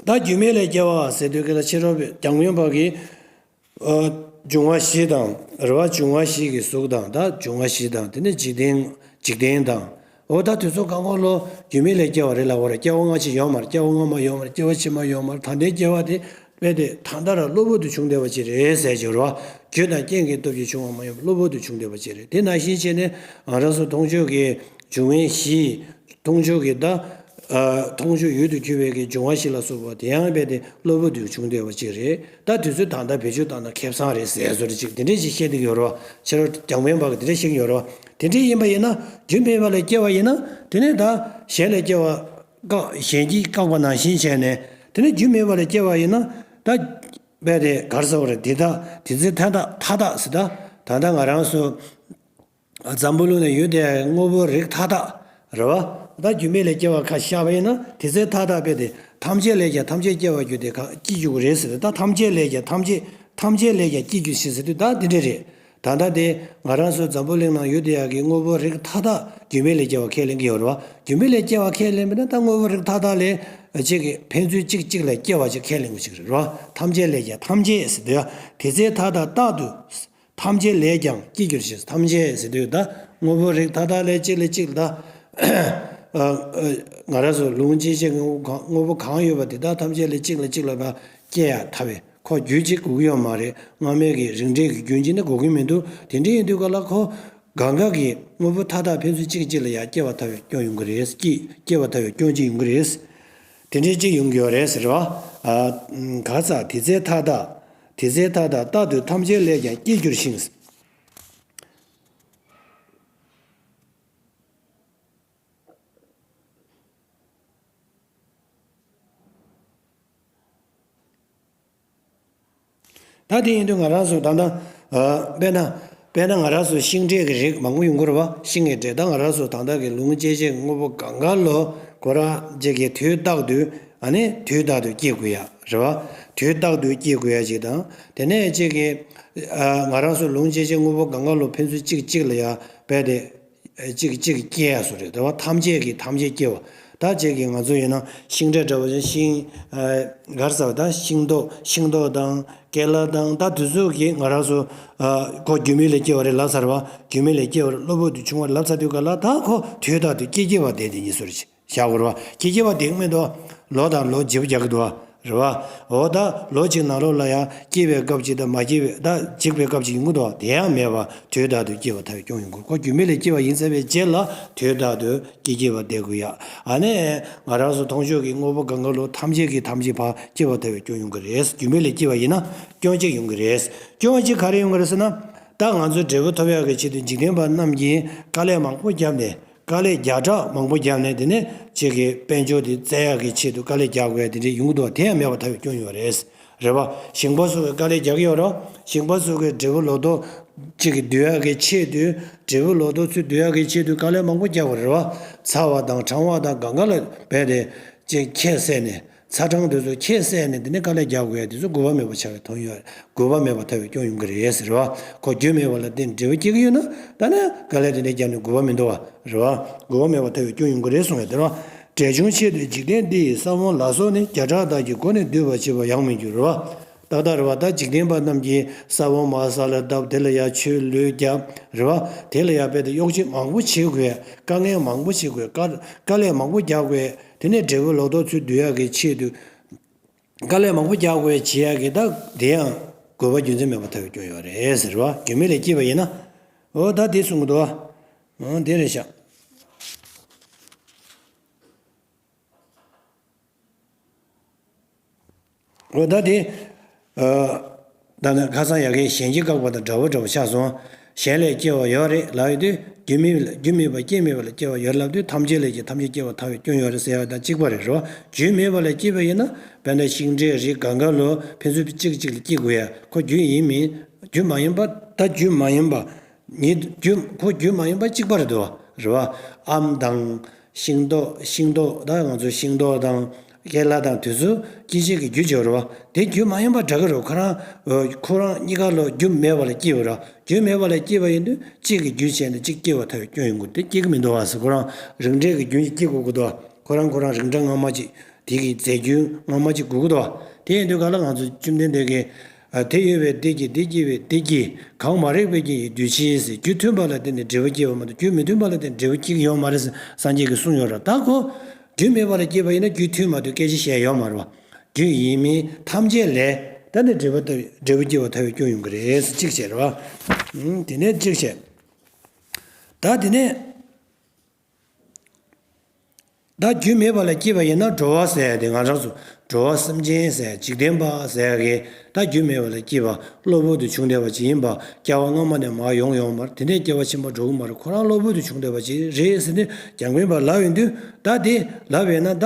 ད་རྒྱུ་མེད་ལས་སྐྱེ་བ་ཟེར་དུས་སྐད་ལ་ཕྱི་རོལ་པའི་རྒྱང་འཕེན་པ་གིས། ཨ། འབྱུང་བ་བཞི་དང་རེད་བ། འབྱུང་བ་བཞི་གི་གཟུགས་དང་ད་འབྱུང་བ་བཞི་དང་དེ་ནས་འཇིག་རྟེན་འཇིག་རྟེན་དང་། འོ་ད་དེ་ཚོ་གང་ག་ལོ་རྒྱུ་མེད་ལས་སྐྱེ་བ་རེད་ལབ་པ་རེད། སྐྱེ་བ་སྔ་ཕྱི་ཡོད་མ་རེད། སྐྱེ་བ་སྔ་མ་ཡོད་མ་རེད། སྐྱེ་བ་ཕྱི་མ་ཡོད་མ་རེད། ད་ལྟའི་སྐྱེ་བ་དེ་རྦད་དེ་ད་ལྟ་རང་གློ་བུར་དུ་བྱུང་བསྡད་པ་ཅིག་རེད་ཟེར་གྱི་རེད་བ། རྒྱུ་དང་རྐྱེན་གྱི་སྟོབས་ཀྱིས་བྱུང་བ་མ་ཡིན་པར་གློ་བུར་དུ་བྱུང་བསྡད་པ་ཅིག་རེད། དེ་ནང་བཞིན་བྱས་ནས་ང་རང་ཚོ་མཐོང་ཆོས་ཀྱི་འབྱུང་བའི་གཞི། མཐོང་ཆོས་ཀྱི་ད། ཨ། མཐོང་ཆོས་ཡུལ་དུ་གྱུར་པའི་གི་འབྱུང་བ་བཞི་ལ་སོགས་པ་དེ་ཡང་རྦད་དེ་གློ་བུར་དུ་བྱུང་བསྡད་པ་ཅིག་རེད། ད་དུས་ཚོད་ད་ལྟ་བེད་སྤྱོད་བཏང་ན་ཁེ་བཟང་རེད་ཟེར་བཟོ་འདྲ་ཅིག་དེ་འདྲས་ཅིག་བཤད་བསྡད་ཀྱི་ཡོད་རེད་བ། ཕྱི་རོལ་རྒྱང་འཕེན་པ་གིས་དེ་འདྲས་བཤད་ཀྱི་ཡོད་རེད་བ། དེ་འདྲས་ཡིན་པ་ཡིན་ན། རྒྱུ་མེད་པ་ལས་སྐྱེ་བ་ཡིན་ན། དེ་ནས་ད་གཞན་ལས་སྐྱེ་བ་བཀག་གཞན་སྐྱེ་བཀག་པ་ནང་བཞིན་བྱས་ནས། དེ་ནས་རྒྱུ་མེད་པ་ལས་སྐྱེ་བ་ཡིན་ན། ད་རྦད་དེ་ག་རེ་ཟེར་བ་རེད། དེ་ད་དེ་ཚེ་མཐའ་དག་མཐའ་དག་ཟེར། ད་ད་ལྟ་ང་རང་ཚོ་འཛམ་བུ་གླིང་ན་ཡོད་དེ་དངོས་པོ་རིགས་མཐའ་དག་རེད་བ། ད་རྒྱུ་མེད་ལས་སྐྱེ་བ་ཁ་བཞག་པ་ཡིན་ན། དེ་ཚེ་མཐའ་དག་རྦད་དེ་ཐམས་ཅད་ལས་ཀྱང་ཐམས་ཅད་སྐྱེ་བར་འགྱུར་ཏེ་གང་སྐྱེ་འགྱུར་གྱི་རེད་ཟེར་ཏེ། ད་ཐམས་ཅད་ལས་ཀྱང་ཐམས་ཅད་ཐམས་ཅད་ལས་ཀྱང་སྐྱེ་འགྱུར་ཞིང་ཟེར་དུས་ད་འདི་འདྲ་རེད། ད་ལྟ་དེ་ང་རང་ཚོ་འཛམ་བུ་གླིང་ནང་ཡོད་དེ་ཡག་གི་དངོས་པོ་རིགས་མཐའ་དག་རྒྱུ་མེད་ལས་སྐྱེ་བ་ཁས་ལེན་གྱི་ཡོད་རེད་བ། རྒྱུ་མེད་ལས་སྐྱེ་བ་ཁས་ལེན་པ་ན་ད་དངོས་པོ་རིགས་མཐའ་དག་ལས་གཅིག་གི་ཕན་ཚུན་གཅིག་གཅིག་ལ་སྐྱེ་བ་ཅིག་ཁས་ལེན་དགོས་ཅིག་རེད་བ། ཐམས་ཅད་ལས་ཀྱང་ཐམས་ཅད་ཟེར་དུས། དེ་ཚེ་མཐའ་དག་རྟག་ཏུ། ཐམས་ཅད་ལས་ཀྱང་སྐྱེས་འགྱུར་ཞིང་། ཐམས་ཅད་ཟེར་དུས་ད་དངོས་པོ་རིགས་མཐའ་དག་ལས་གཅིག་ལས་གཅིག་ལ་ད། ཨ། ཨ། ང་རང་ཚོ་ལུང་སྐྱེ་མཆེད་དངོས་པོ་གང་དངོས་པོ་གང་ཡོད་པ་དེ་དག་ཐམས་ཅད་ལས་གཅིག་ལས་གཅིག་ལ་ཕར་སྐྱེ་ཡ་ཐལ་བའི་ཁོ་རྒྱུན་གཅིག་དགོས་ཀྱི་ཡོད་མ་རེད། སྔ་མའི་གི་རིགས་འགྲེ་གི་རྒྱུན་གཅིག་ནི་དགོས་ཀྱི་མི་འདུག་དེ་འདྲ་ཡིན་དུས་ག་ལ་ཁོ་གང་ག་གི་དངོས་པོ་མཐའ་དག་ཕན་ཚུན་གཅིག་གཅིག་ལ་ཡང་སྐྱེ་བ་ཐལ་བའི་སྐྱོན་ཡོང་གི་རེད། སྐྱེ་སྐྱེ་བ་ཐལ་བའི་སྐྱོན་གཅིག་ཡོང་གི་རེད། དེ་འདྲའི་གཅིག་ཡོང་གི་ཡོད་རེད་ཟེར་བ། ཨ། ག་ས་དེ་ཚེ་མཐའ་དག་དེ་ཚེ་མཐའ་དག་རྟག་ཏུ་ཐམས་ཅད་ལས་ཀྱང་སྐྱེས་འགྱུར་ཞིང་། ད་དེ་ཡིན་དུས་ང་རང་ཚོ་ད་ལྟ། ཨ། དཔེར་ན། དཔེར་ན་ང་རང་ཚོ་ཤིང་འབྲས་ཀྱི་རིགས་མང་པོ་ཡོང་གི་རེད་བ། ཤིང་གི་འབྲས། ད་ང་རང་ཚོ་ད་ལྟ་གི་ལུང་སྐྱེ་མཆེད་དངོས་པོ་གང་ག་ལོ་ཁོ་རང་གཅིག་གི་དུས་རྟག་ཏུ། ཨ་ནི་དུས་རྟག་ཏུ་སྐྱེ་དགོས་ཡ་རེད་བ། དུས་རྟག་ཏུ་སྐྱེ་དགོས་ཡ་ཅིག་དང་། དེ་ནས་གཅིག་གི། ཨ། ང་རང་ཚོ་ལུང་སྐྱེ་མཆེད་དངོས་པོ་གང་ག་ལོ་ཕན་ཚུན་གཅིག་གཅིག་ལ་ཡ་རྦད་དེ། གཅིག་གཅིག་སྐྱེ་ཡ་བཟོ་རེད། དེ་བ་ཐམས་ཅད་ཀྱིས་ཐམས་ཅད་སྐྱེ་བ། ད་གཅིག་གིས་ང་ཚོ་ཡིན་ན་ཤིང་འབྲས་འདྲ་བ་ཅན་ཤིང་། ཨ། ག་རེ་ཟེར་བ། ད་ཤིང་ཏོག་ཤིང་ཏོག་དང་ཀེ་ལ་དང་ད་དེ་ཚོ་གིས་ང་རང་ཚོ། ཨ། ཁོ་རྒྱུ་མེད་ལས་སྐྱེ་བ་རེད་ལབ་ཚར་བ། རྒྱུ་མེད་ལས་སྐྱེ་བ་རེད། གློ་བུར་དུ་བྱུང་བ་རེད་ལབ་ཚར་དུས་ག་ལ་ད་ཁོ་དུས་རྟག་ཏུ་སྐྱེ་སྐྱེ་བ་དེ་དེ་ཉིད་སོ་རེད། བཞག་དགོས་རེད་བ། སྐྱེ་སྐྱེ་བ་དེ་མེད་དོ། ལོ་དང་ལོ་བརྗེ་པོ་རྒྱག་གི་འདུག་བ། རེད་བ། འོ་ད་ལོ་གཅིག་ནང་ལོགས་ལ་ཡང་སྐྱེ་བའི་སྐབས་གཅིག་དང་མ་སྐྱེ་བའི་ད་འཇིག་པའི་སྐབས་གཅིག་ཡོང་གི་འདུག་བ། དེ་ཡང་མེད་པ་དུས་རྟག་ཏུ་སྐྱེ་བ་ཐལ་བའི་སྐྱོན་ཡོང་གི་རེད། ཁོ་རྒྱུ་མེད་ལས་སྐྱེ་བ་ཡིན་ཚར་བའི་རྗེས་ལ་དུས་རྟག་ཏུ་སྐྱེ་སྐྱེ་བ་བསྡད་དགོས་ཡ། ཨ་ནི་ང་རང་ཚོ་མཐོང་ཆོས་ཀྱི་དངོས་པོ་གང་ག་ལོ་ཐམས་ཅད་ཀྱིས་ཐམས་ཅད་ཕར་སྐྱེ་བ་ཐལ་བའི་སྐྱོན་ཡོང་གི་རེད། རྒྱུ་མེད་ལས་སྐྱེ་བ་ཡིན་ན་སྐྱོན་གཅིག་ཡོང་གི་རེད། སྐྱོན་གཅིག་ག་རེ་ཡོང་གི་རེད་ཟེར་ན། ད་ང་ཚོ་འབྲས་བུ་ཐོབ་ཡག་གི་ཆེད་དུ་འཇིག་རྟེན་པ་རྣམས་ཀྱིས་དཀའ་ལས་མང་པོ་བརྒྱབ་ནས། དཀའ་ལས་བརྒྱ་ཕྲག་མང་པོ་བརྒྱབ་ནས། དེ་ནས་ཅིག་གི་དཔལ་འབྱོར་དེ་བཙལ་ཡག་གི་ཆེད་དུ་དཀའ་ལས་རྒྱག་དགོས་ཡ་དེ་འདྲས་ཡོང་གི་འདུག་དེ་ཡང་མེད་པ་ཐལ་བའི་སྐྱོན་ཡོད་རེད། རེད་བ། ཞིང་པ་ཚོ་གིས་དཀའ་ལས་རྒྱག་གི་ཡོད་རེད། ཞིང་པ་ཚོ་གིས་འབྲས་བུ་ལོ་ཏོག་ཅིག་གི་བསྡུ་ཡག་གི་ཆེད་དུ། འབྲས་བུ་ལོ་ཏོག་ཚོ་བསྡུ་ཡག་གི་ཆེད་དུ་དཀའ་ལས་མང་པོ་རྒྱག་དགོས་རེད་བ། ཚ་བ་དང་གྲང་བ་དང་གང་ག་ལ་རྦད་དེ་ཅིག་ཁྱད་བསད་ནས། ཚ་གྲང་དེ་ཚོ་ཁྱད་བསད་ནས། དེ་ནས་དཀའ་ལས་རྒྱག་དགོས་ཡ་དེ་ཚོ་དགོས་པ་མེད་པ་ཆགས་པའི་དོན་ཡོད། དགོས་པ་མེད་པ་ཐལ་བའི་སྐྱོན་ཡོང་གི་རེད་ཟེར་བ། ཁོ་རྒྱུ་མེད་པ་ལ་བརྟེན་འབྲས་བུ་སྐྱེ་གི་ཡོད་ན། ད་ནི་དཀའ་ལས་དེ་འདྲ་བརྒྱབ་ནས་དགོས་པ་མི་འདུག་བ། རེད་བ། དགོས་པ་མེད་པ་ཐལ་བའི་སྐྱོན་ཡོང་གི་རེད་གསུངས་ཡ་དེ་རེད་བ། འབྲས་ཆུང་ཆེད་དུ་འཇིག་རྟེན་འདི་ཡི་ས་བོན་ལ་སོགས་ནི། བརྒྱ་ཕྲག་དག་གིས་གོ་ནས་འདུས་པར་བྱེད་པ་ཡང་མི་འགྱུར་རོ། ཏག་ཏག་རེད་བ། ད་འཇིག་རྟེན་པ་རྣམས་ཀྱིས་ས་བོན་མར་ས་ལ་བཏབ། དེ་ལ་ཡར་ཆུ་ལོག་རྒྱབ་རེད་བ། དེ་ལ་ཡར་རྦད་དེ་གཡོག་བྱེད་མང་པོ་བྱེད་དགོས། དཀའ་ངལ་མང་པོ་བྱེད་དགོས། དཀའ་དཀའ་ལས་མང་པོ་རྒྱག་དགོས། དེ་ནས་འབྲས་བུ་ལོ་ཏོག་ཚུར་བསྡུ་ཡག་གི་ཆེད་དུ། དཀའ་ལས་མང་པོ་རྒྱག་དགོས་བྱེད་ཡག་གི་ད་དེ་ཡང་དགོས་པ་རྒྱུ་མཚན་མེད་པར་ཐལ་བའི་སྐྱོན་ཡོད་རེད་ཟེར་བ། རྒྱུ་མེད་ལས་སྐྱེས་པ་ཡིན་ན། འོ་ད་དེ་གསུང་གི་འདུག་བ། འོ་དེ་རེད་ཤག་འོ་ད་དེ། ཨ། ད་ནི་ཁ་སང་ཡ་གིའི་གཞན་གྱིས་བཀག་པ་དང་འདྲ་བོ་འདྲ་བོ་ཆགས་སོང་། གཞན་ལས་སྐྱེ་བ་ཡོད་རེད་ལབ་ཡོང་དུས། རྒྱུ་མེད་རྒྱུ་མེད་པ་རྐྱེན་མེད་པ་ལས་སྐྱེ་བ་ཡོད་ལབ་དུས། ཐམས་ཅད་ལས་ཀྱང་ཐམས་ཅད་སྐྱེ་བར་ཐལ་བའི་སྐྱོན་ཡོད་རེད་ཟེར་ཡ་དང་གཅིག་པ་རེད་རོ། རྒྱུ་མེད་པ་ལས་སྐྱེས་པ་ཡིན་ན། དཔེར་ན་ཤིང་འབྲས་རིགས་གང་ག་ལོ་ཕན་ཚུན་གཅིག་གཅིག་ལ་སྐྱེ་དགོས་ཡ། ཁོ་རྒྱུ་ཡིན་མིན། རྒྱུ་མ་ཡིན་པ། ད་རྒྱུ་མ་ཡིན་པ། ཉིད་རྒྱུ་ཁོ་རྒྱུ་མ་ཡིན་པ་གཅིག་པ་རེད་དོ། རེད་བ། ཨམ་དང་། ཤིང་ཏོག་ཤིང་ཏོག་ད་ང་ཚོ་ཤིང་ཏོག་དང་ཀེ་ལ་དང་དེ་ཚོ་སྐྱེད་བྱེད་ཀྱི་རྒྱུ་ཅིག་རེད་བ། དེ་རྒྱུ་མ་ཡིན་པ་འདྲ་གི་རེད། ཁོ་རང་། ཁོ་རང་གཉིས་ཀ་ལོ་རྒྱུ་མེད་པ་ལ་སྐྱེས་པ་རེད། རྒྱུ་མེད་པ་ལ་སྐྱེས་པ་ཡིན་དུས་གཅིག་གི་རྒྱུ་བྱས་ནས་གཅིག་སྐྱེ་བ་ཐལ་བའི་སྐྱོན་ཡོང་གི་རེད། དེ་སྐྱེ་གི་མི་འདུག་བ་ཟེར། ཁོ་རང་རིགས་འདྲའི་གི་རྒྱུན་གྱིས་སྐྱེ་དགོས་ཀྱི་འདུག་ཁོ་རང་ཁོ་རང་རིགས་འདྲ་སྔ་མ་ཅིག་དེ་གི་རྫས་རྒྱུན་སྔ་མ་ཅིག་དགོས་ཀྱི་འདུག་དེ་ཡིན་དུས་ག་ལ་ང་ཚོ་བཅོམ་ལྡན་འདས་ཀྱིས། ཨ། དེ་ཡོད་པས་དེ་སྐྱེ། དེ་སྐྱེས་པས་དེ་སྐྱེ། གང་མ་རིག་པའི་རྐྱེན་གྱིས་འདུ་བྱེད་ཟེར། རྒྱུ་མཐུན་པ་ལ་བརྟེན་ནས་འབྲས་བུ་སྐྱེ་བ་མ་གཏོགས། རྒྱུ་མི་མཐུན་པ་ལ་བརྟེན་ནས་འབྲས་བུ་སྐྱེ་གི་ཡོད་མ་རེད་ཟེར་སངས་རྒྱས་ཀྱིས་གསུངས་ཡོད་ར། ད་ཁོ་རྒྱུ་མེད་པ་ལ་སྐྱེས་པ་ཡིན་ན་རྒྱུ་མཐུན་མ་གཏོགས་སྐད་ཆ་བཤད་ཡོད་མ་རེད་བ། རྒྱུ་ཡིན་མིན་ཐམས་ཅད་ལས་ད་ནི་འབྲས་བུ་ལྟ་བུའི་འབྲས་བུ་སྐྱེ་བ་ཐལ་བའི་སྐྱོན་ཡོང་གི་རེད་ཟེར། གཅིག་བྱས་རེད་བ། ཨུམ། དེ་ནས་གཅིག་བྱས། ད་དེ་ནས། ད་རྒྱུ་མེད་པ་ལ་སྐྱེས་པ་ཡིན་ན་འགྲོ་བ་ཟེར་ཡ་དེ། ང་རང་ཚོ་འགྲོ་བ་སེམས་ཅན་ཟེར་ཡ། འཇིག་རྟེན་པ་ཟེར་ཡ་གི་ད་རྒྱུ་མེད་པ་ལ་སྐྱེས་པ། གློ་བུར་དུ་བྱུང་བསྡད་པ་ཅིག་ཡིན་པ། སྐྱེ་བ་སྔ་མ་ནས་མར་ཡོང་ཡོད་མ་རེད། དེ་ནས་སྐྱེ་བ་ཕྱི་མ་འགྲོ་གི་མ་རེད། ཁོ་རང་གློ་བུར་དུ་བྱུང་བསྡད་པ་ཅིག་རེད་ཟེར་ནས་རྒྱང་འཕེན་པ་ལབ་ཡོང་དུས། ད་དེ་ལབ་ཡོད་ན། ད་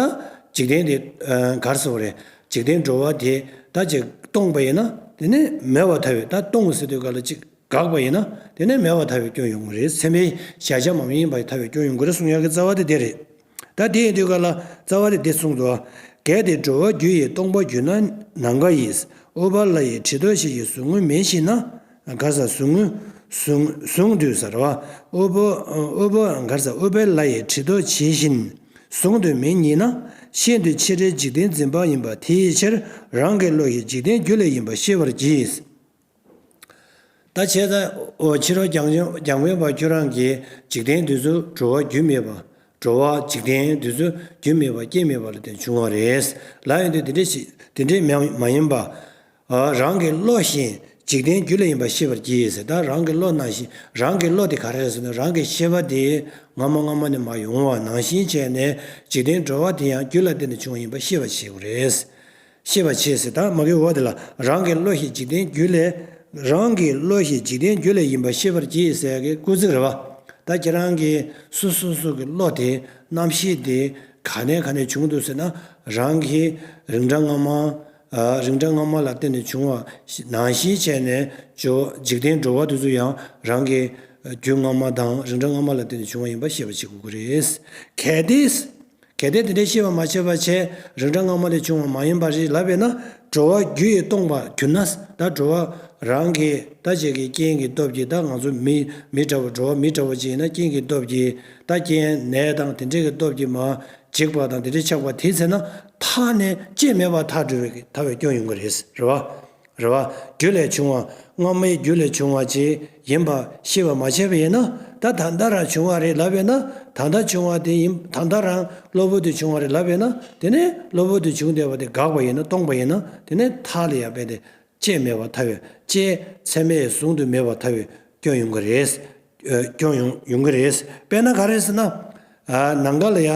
འཇིག་རྟེན་དེ། ཨ། ག་རེ་ཟེར་དགོས་རེད། འཇིག་རྟེན་འགྲོ་བ་དེ་ད་ཅིག་སྟོང་པ་ཡིན་ན་དེ་ནས་མེད་པར་ཐལ་བའི། ད་སྟོང་ཟེར་དུས་ག་ལ་ཅིག་འགག་པ་ཡིན་ན་དེ་ནས་མེད་པར་ཐལ་བའི་སྐྱོན་ཡོང་གི་རེད། ཚད་མའི་གཞལ་བྱ་མ་ཡིན་པར་ཐལ་བའི་སྐྱོན་ཡོང་གི་རེད་གསུང་ཡག་གི་རྩ་བ་དེ་དེ་རེད། ད་དེ་ཡིན་དུས་ག་ལ་རྩ་བ་དེ་དེ་གསུངས་འདུག་གལ་ཏེ་འགྲོ་བ་རྒྱུ་ཡི་སྟོང་པར་གྱུར་ན། ནམ་མཁའ་ཡི་ཨུཏྤལ་ལ་ཡི་དྲི་རྡོ་ཞེས་བྱའི་ཟུག་རྔུ་མེད་བཞིན་ན། ག་རེ་ཟེར། ཟུག་རྔུ། ཟུང་། ཟུང་དུ་ཟེར་བ། ཨུཏྤལ། ཨུཏྤལ། ག་རེ་ཟེར། ཨུཏྤལ་ལ་ཡི་དྲི་རྡོ་ཇི་བཞིན། ཟུང་དུ་མེད་ཉིད་ན། ཤིན་ཏུ་ཕྱི་རོལ་འཇིག་རྟེན་འཛིན་པ་ཡིན་པ་དེའི་ཕྱིར། རང་གི་བློ་ཡིས་འཇིག་རྟེན་རྒྱུ་ལས་ཡིན་པ་ཤེས་པར་གྱིས། ད་བྱས་ཙང་། འོ། ཕྱི་རོལ་རྒྱང་རྒྱང་འཕེན་པ་ཁྱོད་རང་གིས་འཇིག་རྟེན་འདི་ཚོ་འགྲོ་བ་རྒྱུ་མེད་པ། འགྲོ་བ་འཇིག་རྟེན་འདི་ཚོ་རྒྱུ་མེད་པ་རྐྱེན་མེད་པ་ལ་བརྟེན་བྱུང་བ་རེད་ལབ་ཡོང་དུས། དེ་འདྲ་ཞིག་དེ་འདྲ་མ་མ་ཡིན་པ། ཨ། རང་གི་བློ་བཞིན་འཇིག་རྟེན་རྒྱུ་ལས་ཡིན་པ་ཤེས་པར་གྱིས་ཟེར། ད་རང་གི་བློ་ནང་བཞིན། རང་གི་བློ་དེ་ག་རེ་རེད་ཟེར་ན། རང་གི་ཤེས་པ་དེ་སྔ་མ་སྔ་མ་ནས་མར་ཡོང་བ་ནང་བཞིན་བྱས་ནས། འཇིག་རྟེན་འགྲོ་བ་དེ་ཡང་རྒྱུ་ལ་བརྟེན་ནས་བྱུང་བ་ཡིན་པ་ཤེས་པར་བྱེད་དགོས་རེད། ཤེས་པར་བྱེད་ཟེར། ད་མ་གི་འོག་དེ་ལ། རང་གི་བློ་ཞིག་འཇིག་རྟེན་རྒྱུ་ལས། རང་གི་བློ་ཞིག་འཇིག་རྟེན་རྒྱུ་ལས་ཡིན་པ་ཤེས་པར་གྱིས་ཟེར་གི་སྐུལ་ཚིག་རེད་བ། ད་ཁྱེད་རང་གི་སོ་སོ་སོ་གི་བློ་དེ། རྣམ་ཤེས་དེ་ག་ནས་ག་ནས་བྱུང་འདུག་ཟེར་ན། རང་གི་རིགས་འདྲ་སྔ་མ། ཨ། རིགས་འདྲ་སྔ་མ་ལ་བརྟེན་ནས་བྱུང་བ་ནང་བཞིན་བྱས་ནས། འགྲོ། འཇིག་རྟེན་འགྲོ་བ་དེ་ཚོ་ཡང་རང་གི་རྒྱུ་སྔ་མ་དང་རིགས་འདྲ་སྔ་མ་ལ་བརྟེན་ནས་བྱུང་བ་ཡིན་པ་ཤེས་པར་བྱེད་དགོས་ཀྱི་རེད། གལ་ཏེ། གལ་ཏེ་དེ་འདྲའི་ཤེས་པ་མ་བྱས་པ་བྱས། རིགས་འདྲ་སྔ་མ་ལས་བྱུང་བ་མ་ཡིན་པ་རེད་ལབ་པས་ན། འགྲོ་བ་རྒྱུ་ཡི་སྟོང་པར་གྱུར་ན། ད་འགྲོ་བ་རང་གི་ད་ཅིག་གི་རྐྱེན་གྱི་སྟོབས་ཀྱིས། ད་ང་ཚོ་མི་མི་འདྲ་བོ། འགྲོ་བ་མི་འདྲ་བོ་ཅིག་ཡིན་ན། རྐྱེན་གྱི་སྟོབས་ཀྱིས་ད་རྐྱེན་ནད་དང་དེ་འདྲའི་གི་སྟོབས་ཀྱིས་མར་འཇིགས་པ་དང་དེ་འདྲའི་ཆགས་པ་དེ་ཚེ་ན། ཐར་ནས་སྐྱེ་མེད་པར་ཐལ་འགྲོ་བའི་ཐལ་བའི་སྐྱོན་ཡོང་གི་རེད། རེད་བ། རེད་བ། རྒྱུ་ལས་བྱུང་བ། སྔ་མའི་རྒྱུ་ལས་བྱུང་བ་ཅིག་ཡིན་པ་ཤེས་པ་མ་བྱས་པ་ཡིན་ན། ད་ད་ལྟ་རང་བྱུང་བ་རེད་ལབ་པས་ན། ད་ལྟ་བྱུང་བ་དེ་ཡིན། ད་ལྟ་རང་གློ་བུར་དུ་བྱུང་བ་རེད་ལབ་པས་ན། དེ་ནས་གློ་བུར་དུ་བྱུང་བསྡད་པ་དེ་འགག་པ་ཡིན་ན། སྟོང་པ་ཡིན་ན། དེ་ནས་ཐར་ལ་ཡང་རྦད་དེ་སྐྱེ་མེད་པར་ཐལ་བའི། སྐྱེ་ཚད་མས་ཟུང་དུ་མེད་པར་ཐལ་བའི་སྐྱོན་ཡོང་གི་རེད། ཨ། སྐྱོན་ཡོང་ཡོང་གི་རེད། དཔེར་ན་ག་རེ་ཟེར་ན། ཨ། ནམ་མཁའ་ལ་ཡ།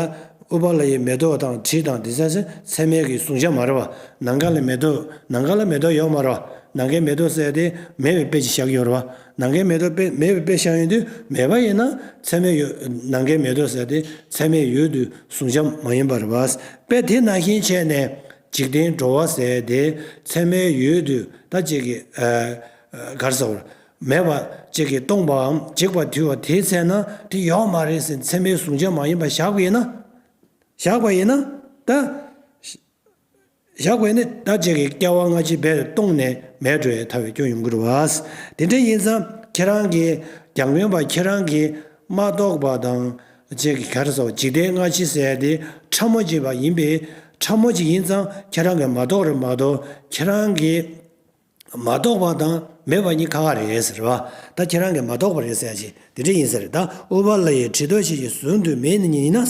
ཨུཏྤལ་ལ་ཡི་མེ་ཏོག་དང་དྲི་དང་དེ་ཚོ་ཚད་མའི་གི་གཟུང་བྱ་མ་རེད་བ། ནམ་མཁའ་ལ་མེ་ཏོག་ནམ་མཁའ་ལ་མེ་ཏོག་ཡོད་མ་རེད་བ། ནམ་མཁའི་མེ་ཏོག་ཟེར་དེ་མེད་པའི་དཔེ་ཅིག་བཞག་ཡོད་རེད་བ། ནམ་མཁའི་མེ་ཏོག་དཔེ་མེད་པའི་དཔེ་བཞག་ཡོང་དུས། མེད་པ་ཡིན་ན་ཚད་མས་ཡོད། ནམ་མཁའི་མེ་ཏོག་ཟེར་དེ་ཚད་མས་ཡོད་དུ་གཟུང་བྱ་མ་ཡིན་པ་རེད་བ། དཔེ་དེ་ནང་བཞིན་བྱས་ནས། འཇིག་རྟེན་འགྲོ་བ་ཟེར་དེ་ཚད་མས་ཡོད་དུ་ད་ཅིག་གི། ཨ། ག་རེ་ཟེར། མེད་པ་ཅིག་གིས་སྟོང་པའམ་འཇིག་པར་ཐལ་བ་དེའི་ཚེ་ན། དེ་ཡོད་མ་རེད་ཟེར་ཚད་མའི་གཟུང་བྱ་མ་ཡིན་པ་བཞག་པ་ཡིན་ན། བཞག་པ་ཡིན་ན། ད། བཞག་པ་ཡིན་ན་ད་ཅིག་གི་སྐྱེ་བ་སྔ་ཕྱི་རྦད་དེ་སྟོང་ནས་མེད་འགྲོ་ཡའི་ཐལ་བའི་སྐྱོན་ཡོང་གི་རེད་བ། དེ་འདྲ་ཡིན་ཙང་ཁྱེད་རང་གིས། རྒྱང་འཕེན་པ་ཁྱེད་རང་གིས་མ་རྟོགས་པ་དང་ ཅིག་གི་ག་རེ་ཟེར། འཇིག་རྟེན་སྔ་ཕྱི་ཟེར་ཡ་དེ་ཕྲ་མོ་ཅིག་པ་ཡིན་པས། ཕྲ་མོ་ཅིག་ཡིན་ཙང་ཁྱེད་རང་གིས་མ་རྟོགས་རེད་མ་གཏོགས། ཁྱེད་རང་གིས་མ་རྟོགས་པ་དང་མེད་པ་གཉིས་ཁ་ཁ་རེད་ཟེར་བ། ད་ཁྱེད་རང་གིས་མ་རྟོགས་པ་རེད་ཟེར་ཡ་ཅིག་དེ་འདྲ་ཡིན་ས་རེད། ད་ཨུཏྤ་ལའི་དྲི་ཏོག་ཤེས་བྱའི་ཟུང་དུ་མེད་ནི་ཡིན་ན།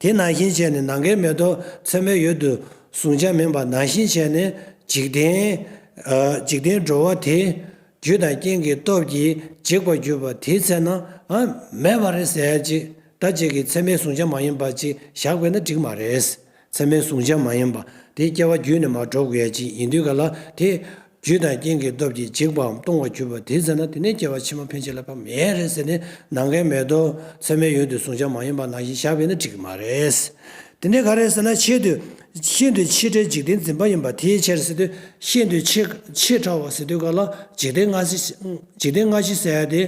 དེ་ནང་བཞིན་བྱས་ནས་ནམ་མཁའི་མེ་ཏོག་ཚད་མའི་ཡུལ་དུ་གཟུང་བྱ་མིན་པ་ནང་བཞིན་བྱས་ནས། འཇིག་རྟེན། ཨ། འཇིག་རྟེན་འགྲོ་བ་དེ་རྒྱུ་དང་རྐྱེན་གྱི་སྟོབས་ཀྱིས་འཇིག་པར་གྱུར་པ་དེའི་ཚེ་ན། ཨ། མེད་པ་རེད་ཟེར་ཡ་ཅིག་ད་ཅིག་གིས་ཚད་མའི་གཟུང་བྱ་མ་ཡིན་པ་ཅིག་བཞག་པས་ན་འགྲིག་མ་རེད། ཚད་མའི་གཟུང་བྱ་མ་ཡིན་པ་དེ་སྐྱེ་བ་རྒྱུད་ནས་མར་འགྲོ་དགོས་ཡ་ཅིག་ཡིན་དུས་ག་ལ། དེ་རྒྱུ་དང་རྐྱེན་གྱི་སྟོབས་ཀྱིས་འཇིག་པའམ་སྟོང་བར་གྱུར་པ་དེའི་ཚེ་ན། དེ་ནས་སྐྱེ་བ་ཕྱི་མ་ཕན་ཆད་ལ་ཕར་མེད་རེད་ཟེར་ནས། ནམ་མཁའི་མེ་ཏོག་ཚད་མའི་ཡུལ་དུ་གཟུང་བྱ་མ་ཡིན་པ་ནང་བཞིན་བཞག་པས་ན་འགྲིག་གི་མ་རེད། དེ་འདྲའི་ག་རེ་ཟེར་ན། ཤིན་ཏུ། ཤིན་ཏུ་ཆེས་ཕྲའི་འཇིག་རྟེན་འཛིན་པ་ཡིན་པ་དེའི་ཕྱིར་ཟེར་དུས། ཤིན་ཏུ་ཆེ། ཆེས་ཕྲ་བ་ཟེར་དུས་ག་ལ། འཇིག་རྟེན་སྔ་ཕྱི། འཇིག་རྟེན་སྔ་ཕྱི་ཟེར་ཡ་དེ་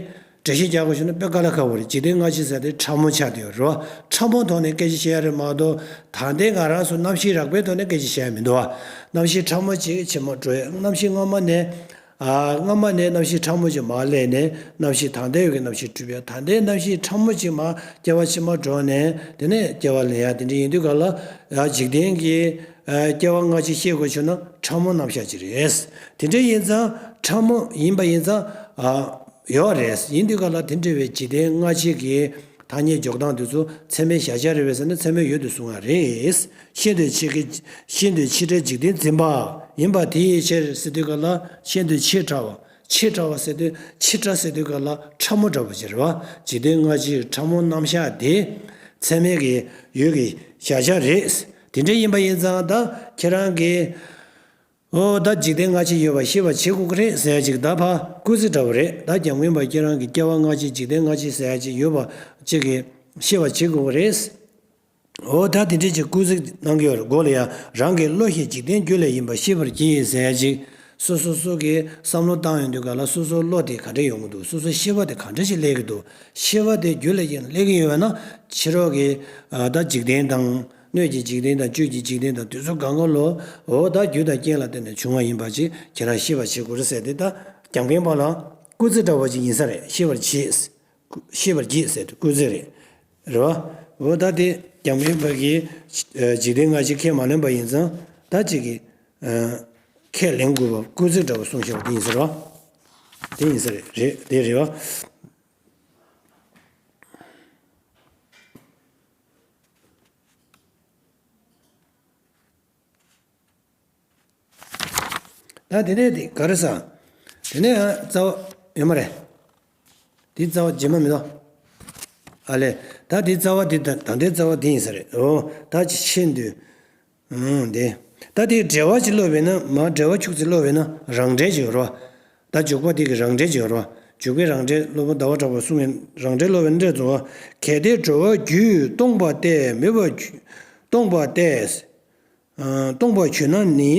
འགྲེལ་བཤད་རྒྱག་དགོས་བྱུང་ན་དཔེ་དཀའ་ལས་ཁག་པོ་རེད། འཇིག་རྟེན་སྔ་ཕྱི་ཟེར་ཡ་དེ་ཕྲ་མོ་ཆགས་བསྡད་ཡོད་རེད་བ། ཕྲ་མོའི་ཐོག་ནས་སྐད་ཆ་བཤད་ཡ་རེད་མ་གཏོགས། ད་ལྟའི་ང་རང་ཚོ་གནམ་གཤིས་རགས་པའི་ཐོག་ནས་སྐད་ཆ་བཤད་ཡ་མི་འདུག་བ། གནམ་གཤིས་ཕྲ་མོ་ཅིག་ཕྱི་མ་འགྲོ་ཡ། གནམ་གཤིས་སྔ་མ་ནས། ཨ། སྔ་མ་ནས་གནམ་གཤིས་ཕྲ་མོ་ཅིག་མར་སླེབས་ནས། གནམ་གཤིས་ད་ལྟའི་ཡོད་ཀྱི་གནམ་གཤིས་གྲུབ་ཡ། ད་ལྟའི་གནམ་གཤིས་ཕྲ་མོ་ཅིག་མར་སྐྱེ་བ་ཕྱི་མ་འགྲོ་ནས། དེ་ནས་སྐྱེ་བ་ལེན་ཡ། དེ་འདྲ་ཡིན་དུས་ག་ལ། ཨ། འཇིག་རྟེན་གྱི། ཨ། སྐྱེ་བ་སྔ་ཕྱི་བཤད་དགོས་བྱུང་ན་ཕྲ་མོ་རྣམ་གཞག་ཅིག་རེད། དེ་འདྲ་ཡིན་ཙང་། ཕྲ་མོ་ཡིན་པ་ཡིན་ཙང་། ཨ། ཡོད་རེད། ཡིན་དུས་ག་ལ། དེ་འདྲ་བའི་འཇིག་རྟེན་སྔ་ཕྱི་གི་ཐ་སྙད་འཇོག་སྟངས་དེ་ཚོ་ཚད་མའི་བཞག་བྱ་རེད་པས་ཟེར་ན། ཚད་མའི་ཡུལ་དུ་གཟུང་བ་རེད། ཤིན་ཏུ་ཆེ་གི། ཤིན་ཏུ་ཆེས་ཕྲའི་འཇིག་རྟེན་འཛིན་པ་ཡིན་པ་དེའི་ཕྱིར་ཟེར་དུས་ག་ལ། ཤིན་ཏུ་ཆེས་ཕྲ་བ། ཆེས་ཕྲ་བ་ཟེར་དུས། ཆེས་ཕྲ་ཟེར་དུས་ག་ལ། ཕྲ་མོ་འདྲ་པོ་ཅིག་རེད་བ། འཇིག་རྟེན་སྔ་ཕྱིའི་ཕྲ་མོ་རྣམ་གཞག་དེ་ཚད་མའི་གི་ཡུལ་གྱི་བཞག་བྱ་རེད། དེ་འདྲ་ཡིན་པ་ཡིན་ཙང་། ད་ཁྱེད་རང་གིས། ཨོ། ད་འཇིག་རྟེན་སྔ་ཕྱི་ཡོད་པ་ཤེས་པར་བྱེད་དགོས་ཀྱི་རེད་ཟེར་ཡ་ཅིག་ད་ཕར་སྐུལ་ཚིག་འདྲ་པོ་རེད། ད་འཇམ་མགོན་པ་ཁྱེད་རང་གིས་སྐྱེ་བ་སྔ་ཕྱི། འཇིག་རྟེན་སྔ་ཕྱི་ཟེར་ཡ་ཅིག་ཡོད་པ་ཅིག་གི་ཤེས་པར་བྱེད་དགོས་ཀྱི་རེད། འོ། ད་དེ་འདྲ་ཅིག་སྐུལ་ཚིག་གནང་གི་ཡོད་རེད། མགོ་ལ་ཡ། རང་གི་བློ་ཞེས་འཇིག་རྟེན་རྒྱུ་ལས་ཡིན་པ་ཤེས་པར་གྱིས་ཟེར་ཡ་ཅིག་སོ་སོ་སོ་གིས་བསམ་བློ་བཏང་ཡོང་དུས་ག་ལ། སོ་སོའི་བློ་དེ་ག་འདྲ་ཡོང་གི་འདུག་སོ་སོའི་ཤེས་པ་དེ་ག་འདྲ་ཞིག་སླེབས་ཀྱི་འདུག་ཤེས་པ་དེ་རྒྱུ་ལས་ཀྱི་སླེབས་ཀྱི་ཡོད་པ་ན། ཕྱི་རོལ་གྱི། ཨ། ད་འཇིག་རྟེན་དང་། སྣོད་ཀྱི་འཇིག་རྟེན་དང་། བཅུད་ཀྱི་འཇིག་རྟེན་དང་། དེ་ཚོ་གང་ག་ལོ། འོ། ད་རྒྱུ་དང་རྐྱེན་ལ་བརྟེན་ནས་བྱུང་བ་ཡིན་པ་ཅིག་ཁྱེད་རང་ཤེས་པར་བྱེད་དགོས་རེད་ཟེར་ཏེ། ད་འཇམ་མགོན་པ་ལ་སྐུལ་ཚིག་འདྲ་པོ་ཅིག་ཡིན་ས་རེད། ཤེས་པར་གྱིས། ཤེས་པར་གྱིས་ཟེར་ཏེ་སྐུལ་ཚིག་རེད། རེད་བ། འོ། ད་དེ་འཇམ་མགོན་པ་གིས། ཨ། འཇིག་རྟེན་སྔ་ཕྱི་ཁས་མ་ལེན་པ་ཡིན་ཙང་། ད་ཅིག་གིས། ཨ། ཁས་ལེན་དགོས་པ་སྐུལ་ཚིག་འདྲ་པོ་གསུངས་བཞག་པ་དེ་ཡིན་ས་རེད་བ། དེ་ཡིན་ས་རེད། རེད། དེ་རེད་བ། ད་དེ་ནས་དེ་ག་རེ་ཟ། དེ་ནས། ཨ། རྩ་བ་ཡོད་མ་རེད། དེ་རྩ་བ་རྗེས་མ་མི་འདུག་ཨ་ལས། ད་དེ་རྩ་བ་དེ། ད་ད་ལྟའི་རྩ་བ་དེ་ཡིན་ས་རེད། འོ། ད་ཅི་ཤེས་འདུག་ཨང་། དེ། ད་དེ་འགྲེལ་པ་ཅིག་ཀློག་པས་ན། མར་འགྲེལ་པ་ཁྱུག་ཙམ་ཀློག་པས་ན། རང་འགྲེལ་ཅིག་ཡོད་རེད་བ། ད་འཇུག་པ་དེ་གི་རང་འགྲེལ་ཅིག་ཡོད་རེད་བ། འཇུག་པའི་རང་འགྲེལ། སློབ་དཔོན་ཟླ་བ་གྲགས་པས་གསུངས་པའི་རང་འགྲེལ་ཀློག་པས་ན། འགྲེལ་རྫོགས་པ། གལ་ཏེ་འགྲོ་བ་རྒྱུས་སྟོང་པ་སྟེ། མེད་པ་རྒྱུ་སྟོང་པ་སྟེ། ཨ། སྟོང་པར་གྱུར་ན་ནི།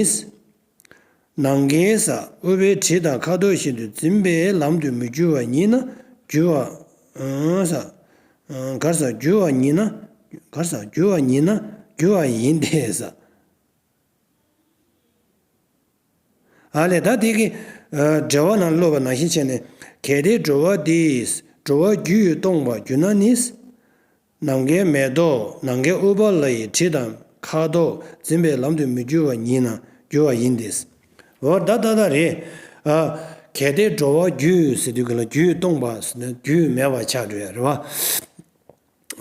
ནམ་མཁའི་ས། ཨུཏྤལའི་དྲི་དང་ཁ་དོག་བཞིན་དུ་འཛིན་པའི་ལམ་དུ་མི་འགྱུར་བ་ཉིད་ན། འགྱུར་བ། ཨ། ས། ཨ། ག་རེ་ཟ། འགྱུར་བ་ཉིད་ན། ག་རེ་ཟ། འགྱུར་བ་ཉིད་ན་འགྱུར་བ་ཡིན་ཏེ་ཟེར། ཨ་ལས། ད་དེ་གི། ཨ། འགྲེལ་པ་ནང་ཀློག་པ་ནང་བཞིན་བྱས་ནས། གལ་ཏེ་འགྲོ་བ་འདི། འགྲོ་བ་རྒྱུས་སྟོང་པར་གྱུར་ན་ནི། ནམ་མཁའི་མེ་ཏོག་ནམ་མཁའི་ཨུཏྤལའི་དྲི་དང་ཁ་དོག་འཛིན་པའི་ལམ་དུ་མི་འགྱུར་བ་ཉིད་ན་འགྱུར་བ་ཡིན་ཏེ། འོ། ད་ད་ད་རེད། ཨ། གལ་ཏེ་འགྲོ་བ་རྒྱུས་ཟེར་དུས་ག་ལ། རྒྱུས་སྟོང་པ་ཟེར་ན་རྒྱུས་མེད་པ་ཆགས་འགྲོ་ཡ་རེད་བ།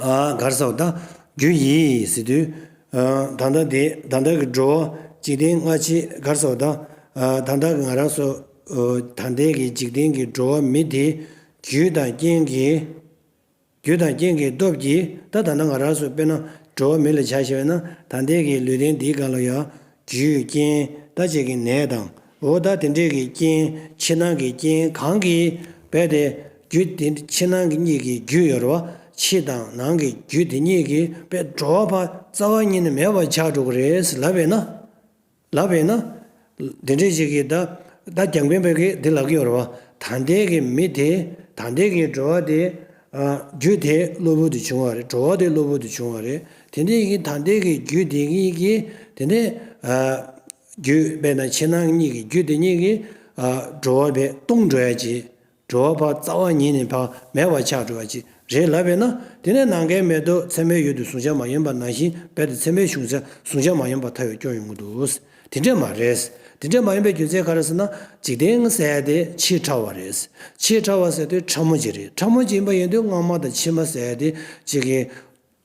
ཨ། ག་རེ་ཟ་བ་ད། རྒྱུ་ཡིས་ཟེར་དུས། ཨ། ད་ལྟ་དེ། ད་ལྟ་གི་འགྲོ་བ་འཇིག་རྟེན་སྔ་ཕྱི། ག་རེ་ཟ་བ་ད། ཨ། ད་ལྟ་གི་ང་རང་ཚོ། ཨ། ད་ལྟའི་གི་འཇིག་རྟེན་གྱི་འགྲོ་བ་མི་དེ། རྒྱུ་དང་རྐྱེན་གྱི། རྒྱུ་དང་རྐྱེན་གྱི་སྟོབས་ཀྱིས། ད་ད་ལྟ་ང་རང་ཚོ་དཔེར་ན་འགྲོ་བ་མི་ལ་ཆ་བཞག་པ་ན། ད་ལྟའི་གི་ལུས་རྟེན་འདིའི་སྒང་ལ་ཡ། རྒྱུ་རྐྱེན། ད་ཅིག་གི་ནད་དང་། འོ། ད་དེ་འདྲའི་གི་རྐྱེན། ཕྱི་ནང་གི་རྐྱེན་གང་གིས། རྦད་དེ་རྒྱུ་དེ། ཕྱི་ནང་གི་གཉིས་ཀྱི་རྒྱུ་ཡོད་རེད་བ། ཕྱི་དང་ནང་གི་རྒྱུ་དེ་གཉིས་ཀྱིས་རྦད་འགྲོ་བ་ཕར་རྩ་བ་ཉིད་ནས་མེད་པ་ཆགས་འགྲོ་གི་རེད་ལབ་པས་ན། ལབ་པས་ན། དེ་འདྲ་ཞིག་གིས་ད། ད་འཇམ་མགོན་པ་གིས་འདི་ལབ་ཀྱི་ཡོད་རེད་བ། ད་ལྟའི་གི་མི་དེ། ད་ལྟའི་གི་འགྲོ་བ་དེ། ཨ། རྒྱུ་དེ་གློ་བུར་དུ་བྱུང་བ་རེད། འགྲོ་བ་དེ་གློ་བུར་དུ་བྱུང་བ་རེད། དེ་འདྲ་ཡིན་གྱི། ད་ལྟའི་གི་རྒྱུ་དེ་གཉིས་ཀྱིས། དེ་ནས། ཨ། རྒྱུ་དཔེར་ན་ཕྱི་ནང་གཉིས་ཀྱི་རྒྱུ་དེ་གཉིས་ཀྱིས། ཨ། འགྲོ་བ་རྦད་སྟོང་འགྲོ་ཡ་ཅིག་འགྲོ་བ་ཕར་རྩ་བ་ཉིད་ནས་ཕར་མེད་པ་ཆགས་འགྲོ་བ་ཅིག་རེད་ལབ་པས་ན། དེ་ནས་ནམ་མཁའི་མེ་ཏོག་ཚད་མའི་ཡུལ་དུ་གཟུང་བྱ་མ་ཡིན་པ་ནང་བཞིན་རྦད་དེ་ཚད་མའི་གཟུང་བྱ་གཟུང་བྱ་མ་ཡིན་པར་ཐལ་བའི་སྐྱོན་ཡོང་གི་འདུག་དེ་འདྲས་མ་རེད། དེ་འདྲས་མ་ཡིན་པའི་རྒྱུ་མཚན་ག་རེ་ཟེར་ན། འཇིག་རྟེན་ཟེར་ཡ་དེ་ཕྱིས་ཕྲ་བ་རེད། ཕྱིས་ཕྲ་བ་ཟེར་དུས་ཕྲ་མོ་ཅིག་རེད། ཕྲ་མོ་ཅིག་ཡིན་པ་ཡིན་དུས་སྔ་མ་དང་ཕྱི་མ་ཟེར་ཡ་དེ་ཅིག་གི་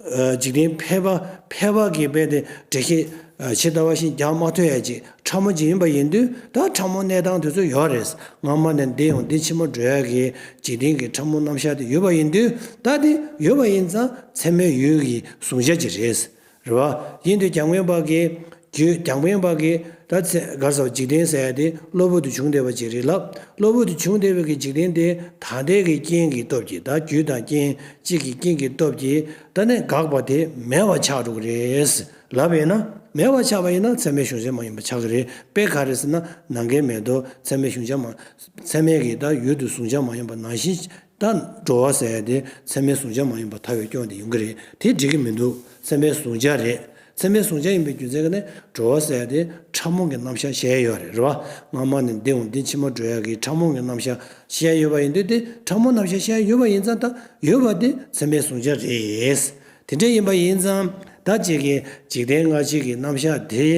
ཨ། འཇིག་རྟེན་ཕལ་པ་ཕལ་པ་གི་རྦད་དེ་འགྲེལ་བཤད་ཨ། ཇི་ལྟ་བ་བཞིན་རྒྱག་མ་ཐུབ་ཡ་ཅིག་ཕྲ་མོ་ཅིག་ཡིན་པ་ཡིན་དུས། ད་ཕྲ་མོ་གནས་སྟངས་དེ་ཚོ་ཡོད་རེད། སྔ་མ་ནས་འདི་ཡོང་འདི་ཕྱི་མ་འགྲོ་ཡ་གི་འཇིག་རྟེན་གྱི་ཕྲ་མོ་རྣམ་གཞག་དེ་ཡོད་པ་ཡིན་དུས། ད་དེ་ཡོད་པ་ཡིན་ཙང་ཚད་མའི་ཡུལ་གྱི་གཟུང་བྱ་ཅིག་རེད། རེད་བ། ཡིན་དུས་རྒྱ་དཔོན་པ་གིས་རྒྱུད། རྒྱ་དཔོན་པ་གིས་ད་ཚེ་ག་རེ་ཟེར། འཇིག་རྟེན་ཟེར་ཡ་དེ་གློ་བུར་དུ་བྱུང་བསྡད་པ་ཅིག་རེད་ལབ། གློ་བུར་དུ་བྱུང་བསྡད་པའི་གི་འཇིག་རྟེན་དེ་ད་ལྟའི་གི་རྐྱེན་གྱི་སྟོབས་ཀྱིས། ད་རྒྱུ་དང་རྐྱེན་གཅིག་གི་རྐྱེན་གྱི་སྟོབས་ཀྱིས་ད་ནི་འགག་པ་དེ་མེད་པ་ཆགས་འགྲོ་གི་རེད་ལབ་པས་ན། མེད་པ་ཆགས་པ་ཡིན་ན་ཚད་མའི་གཞུང་ཆ་མ་ཡིན་པ་ཆགས་ཀྱི་རེད། དཔེ་ག་རེ་ཟེར་ན། ནམ་མཁའི་མེ་ཏོག་ཚད་མའི་གཞུང་ཆ་མ། ཚད་མའི་གི་ད་ཡུལ་དུ་གཟུང་བྱ་མ་ཡིན་པ་ནང་བཞིན། ད་འགྲོ་བ་ཟེར་ཡ་དེ་ཚད་མའི་གཟུང་བྱ་མ་ཡིན་པར་ཐལ་བའི་སྐྱོན་དེ་ཡོང་གི་རེད། དེ་འགྲིག་གི་མི་འདུག་ཚད་མའི་གཟུང་བྱ་རེད། ཚད་མའི་གཟུང་བྱ་ཡིན་པའི་རྒྱུ་མཚན་གྱིས་ནི་འགྲོ་བ་ཟེར་ཡ་དེ་ཕྲ་མོ་གི་རྣམ་གཞག་བཤད་ཡ་ཡོད་རེད། རེད་བ། སྔ་མ་ནས་འདི་ཡོང་འདི་ཕྱི་མ་འགྲོ་ཡ་གི་ཕྲ་མོ་གི་རྣམ་གཞག་བཤད་ཡ་ཡོད་པ་ཡིན་དུས། དེ་ཕྲ་མོ་རྣམ་གཞག་བཤད་ཡ་ཡོད་པ་ཡིན་ཙང་། ད་ཡོད་པ་དེ་ཚད་མའི་གཟུང་བྱ་རེད། དེ་འདྲ་ཡིན་པ་ཡིན་ཙང་། ད་ཅིག་གི་འཇིག་རྟེན་སྔ་ཕྱི་གི་རྣམ་གཞག་དེ།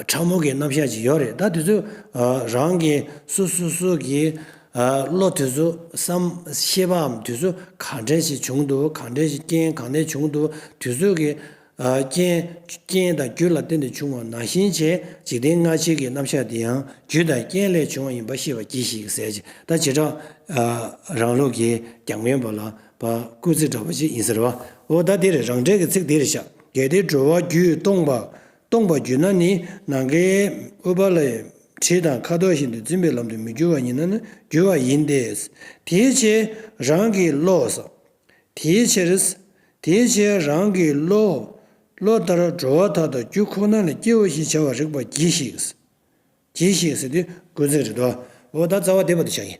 ཕྲ་མོ་གི་རྣམ་གཞག་ཅིག་ཡོད་རེད། ད་དེ་ཚོ་རང་གི་སོ་སོ་སོ་གི་བློ་དེ་ཚོ་བསམ་ཤེས་པའམ་དེ་ཚོ་ག་འདྲ་ཞིག་བྱུང་འདུག་ག་འདྲ་ཞིག་རྐྱེན་གང་ནས་བྱུང་འདུག་དེ་ཚོ་གི་རྐྱེན། རྐྱེན་དང་རྒྱུ་ལ་བརྟེན་ནས་བྱུང་བ་ནང་བཞིན་བྱས། འཇིག་རྟེན་སྔ་ཕྱི་གི་རྣམ་གཞག་དེ་ཡང་རྒྱུ་དང་རྐྱེན་ལས་བྱུང་བ་ཡིན་པ་ཤེས་པར་གྱིས་ཤིག་ཟེར་ཅིག་ད་བྱེ་བྲག་རང་ལུགས་ཀྱི་རྒྱ་དཔོན་པ་ལ་བ་སྐུལ་ཚིག་འདྲ་པོ་ཅིག་ཡིན་ཟེར་བ། འོ་ད་དེ་རེད། རང་འགྲེལ་གྱི་ཚིག་དེ་རེད་ཤག་གལ་ཏེ་འགྲོ་བ་རྒྱུས་སྟོང་པ། སྟོང་པར་གྱུར་ན་ནི། ནམ་མཁའི་ཨུཏྤ་ལའི་གྲི་དང་ཁ་དོག་བཞིན་དུ་འཛིན་པའི་ལམ་དུ་མི་འགྱུར་བ་ཡིན་ན་ནི་འགྱུར་བ་ཡིན་ཏེ། དེའི་ཕྱིར་རང་གི་བློ། དེའི་ཕྱིར། དེའི་ཕྱིར་རང་གི་བློ། བློ་ལྟར་འགྲོ་བ་མཐའ་དག་རྒྱུ་ཁོ་ན་ལས་སྐྱེའོ་ཞེས་བྱ་བར་རིགས་པར་གྱིས་ཤིག་གྱིས་ཤིག་ཟེར་དུས་སྐུལ་ཚིག་རེད་དོ། འོ་ད་རྩ་བ་དེ་བར་དུ་བཞག་ཡིན།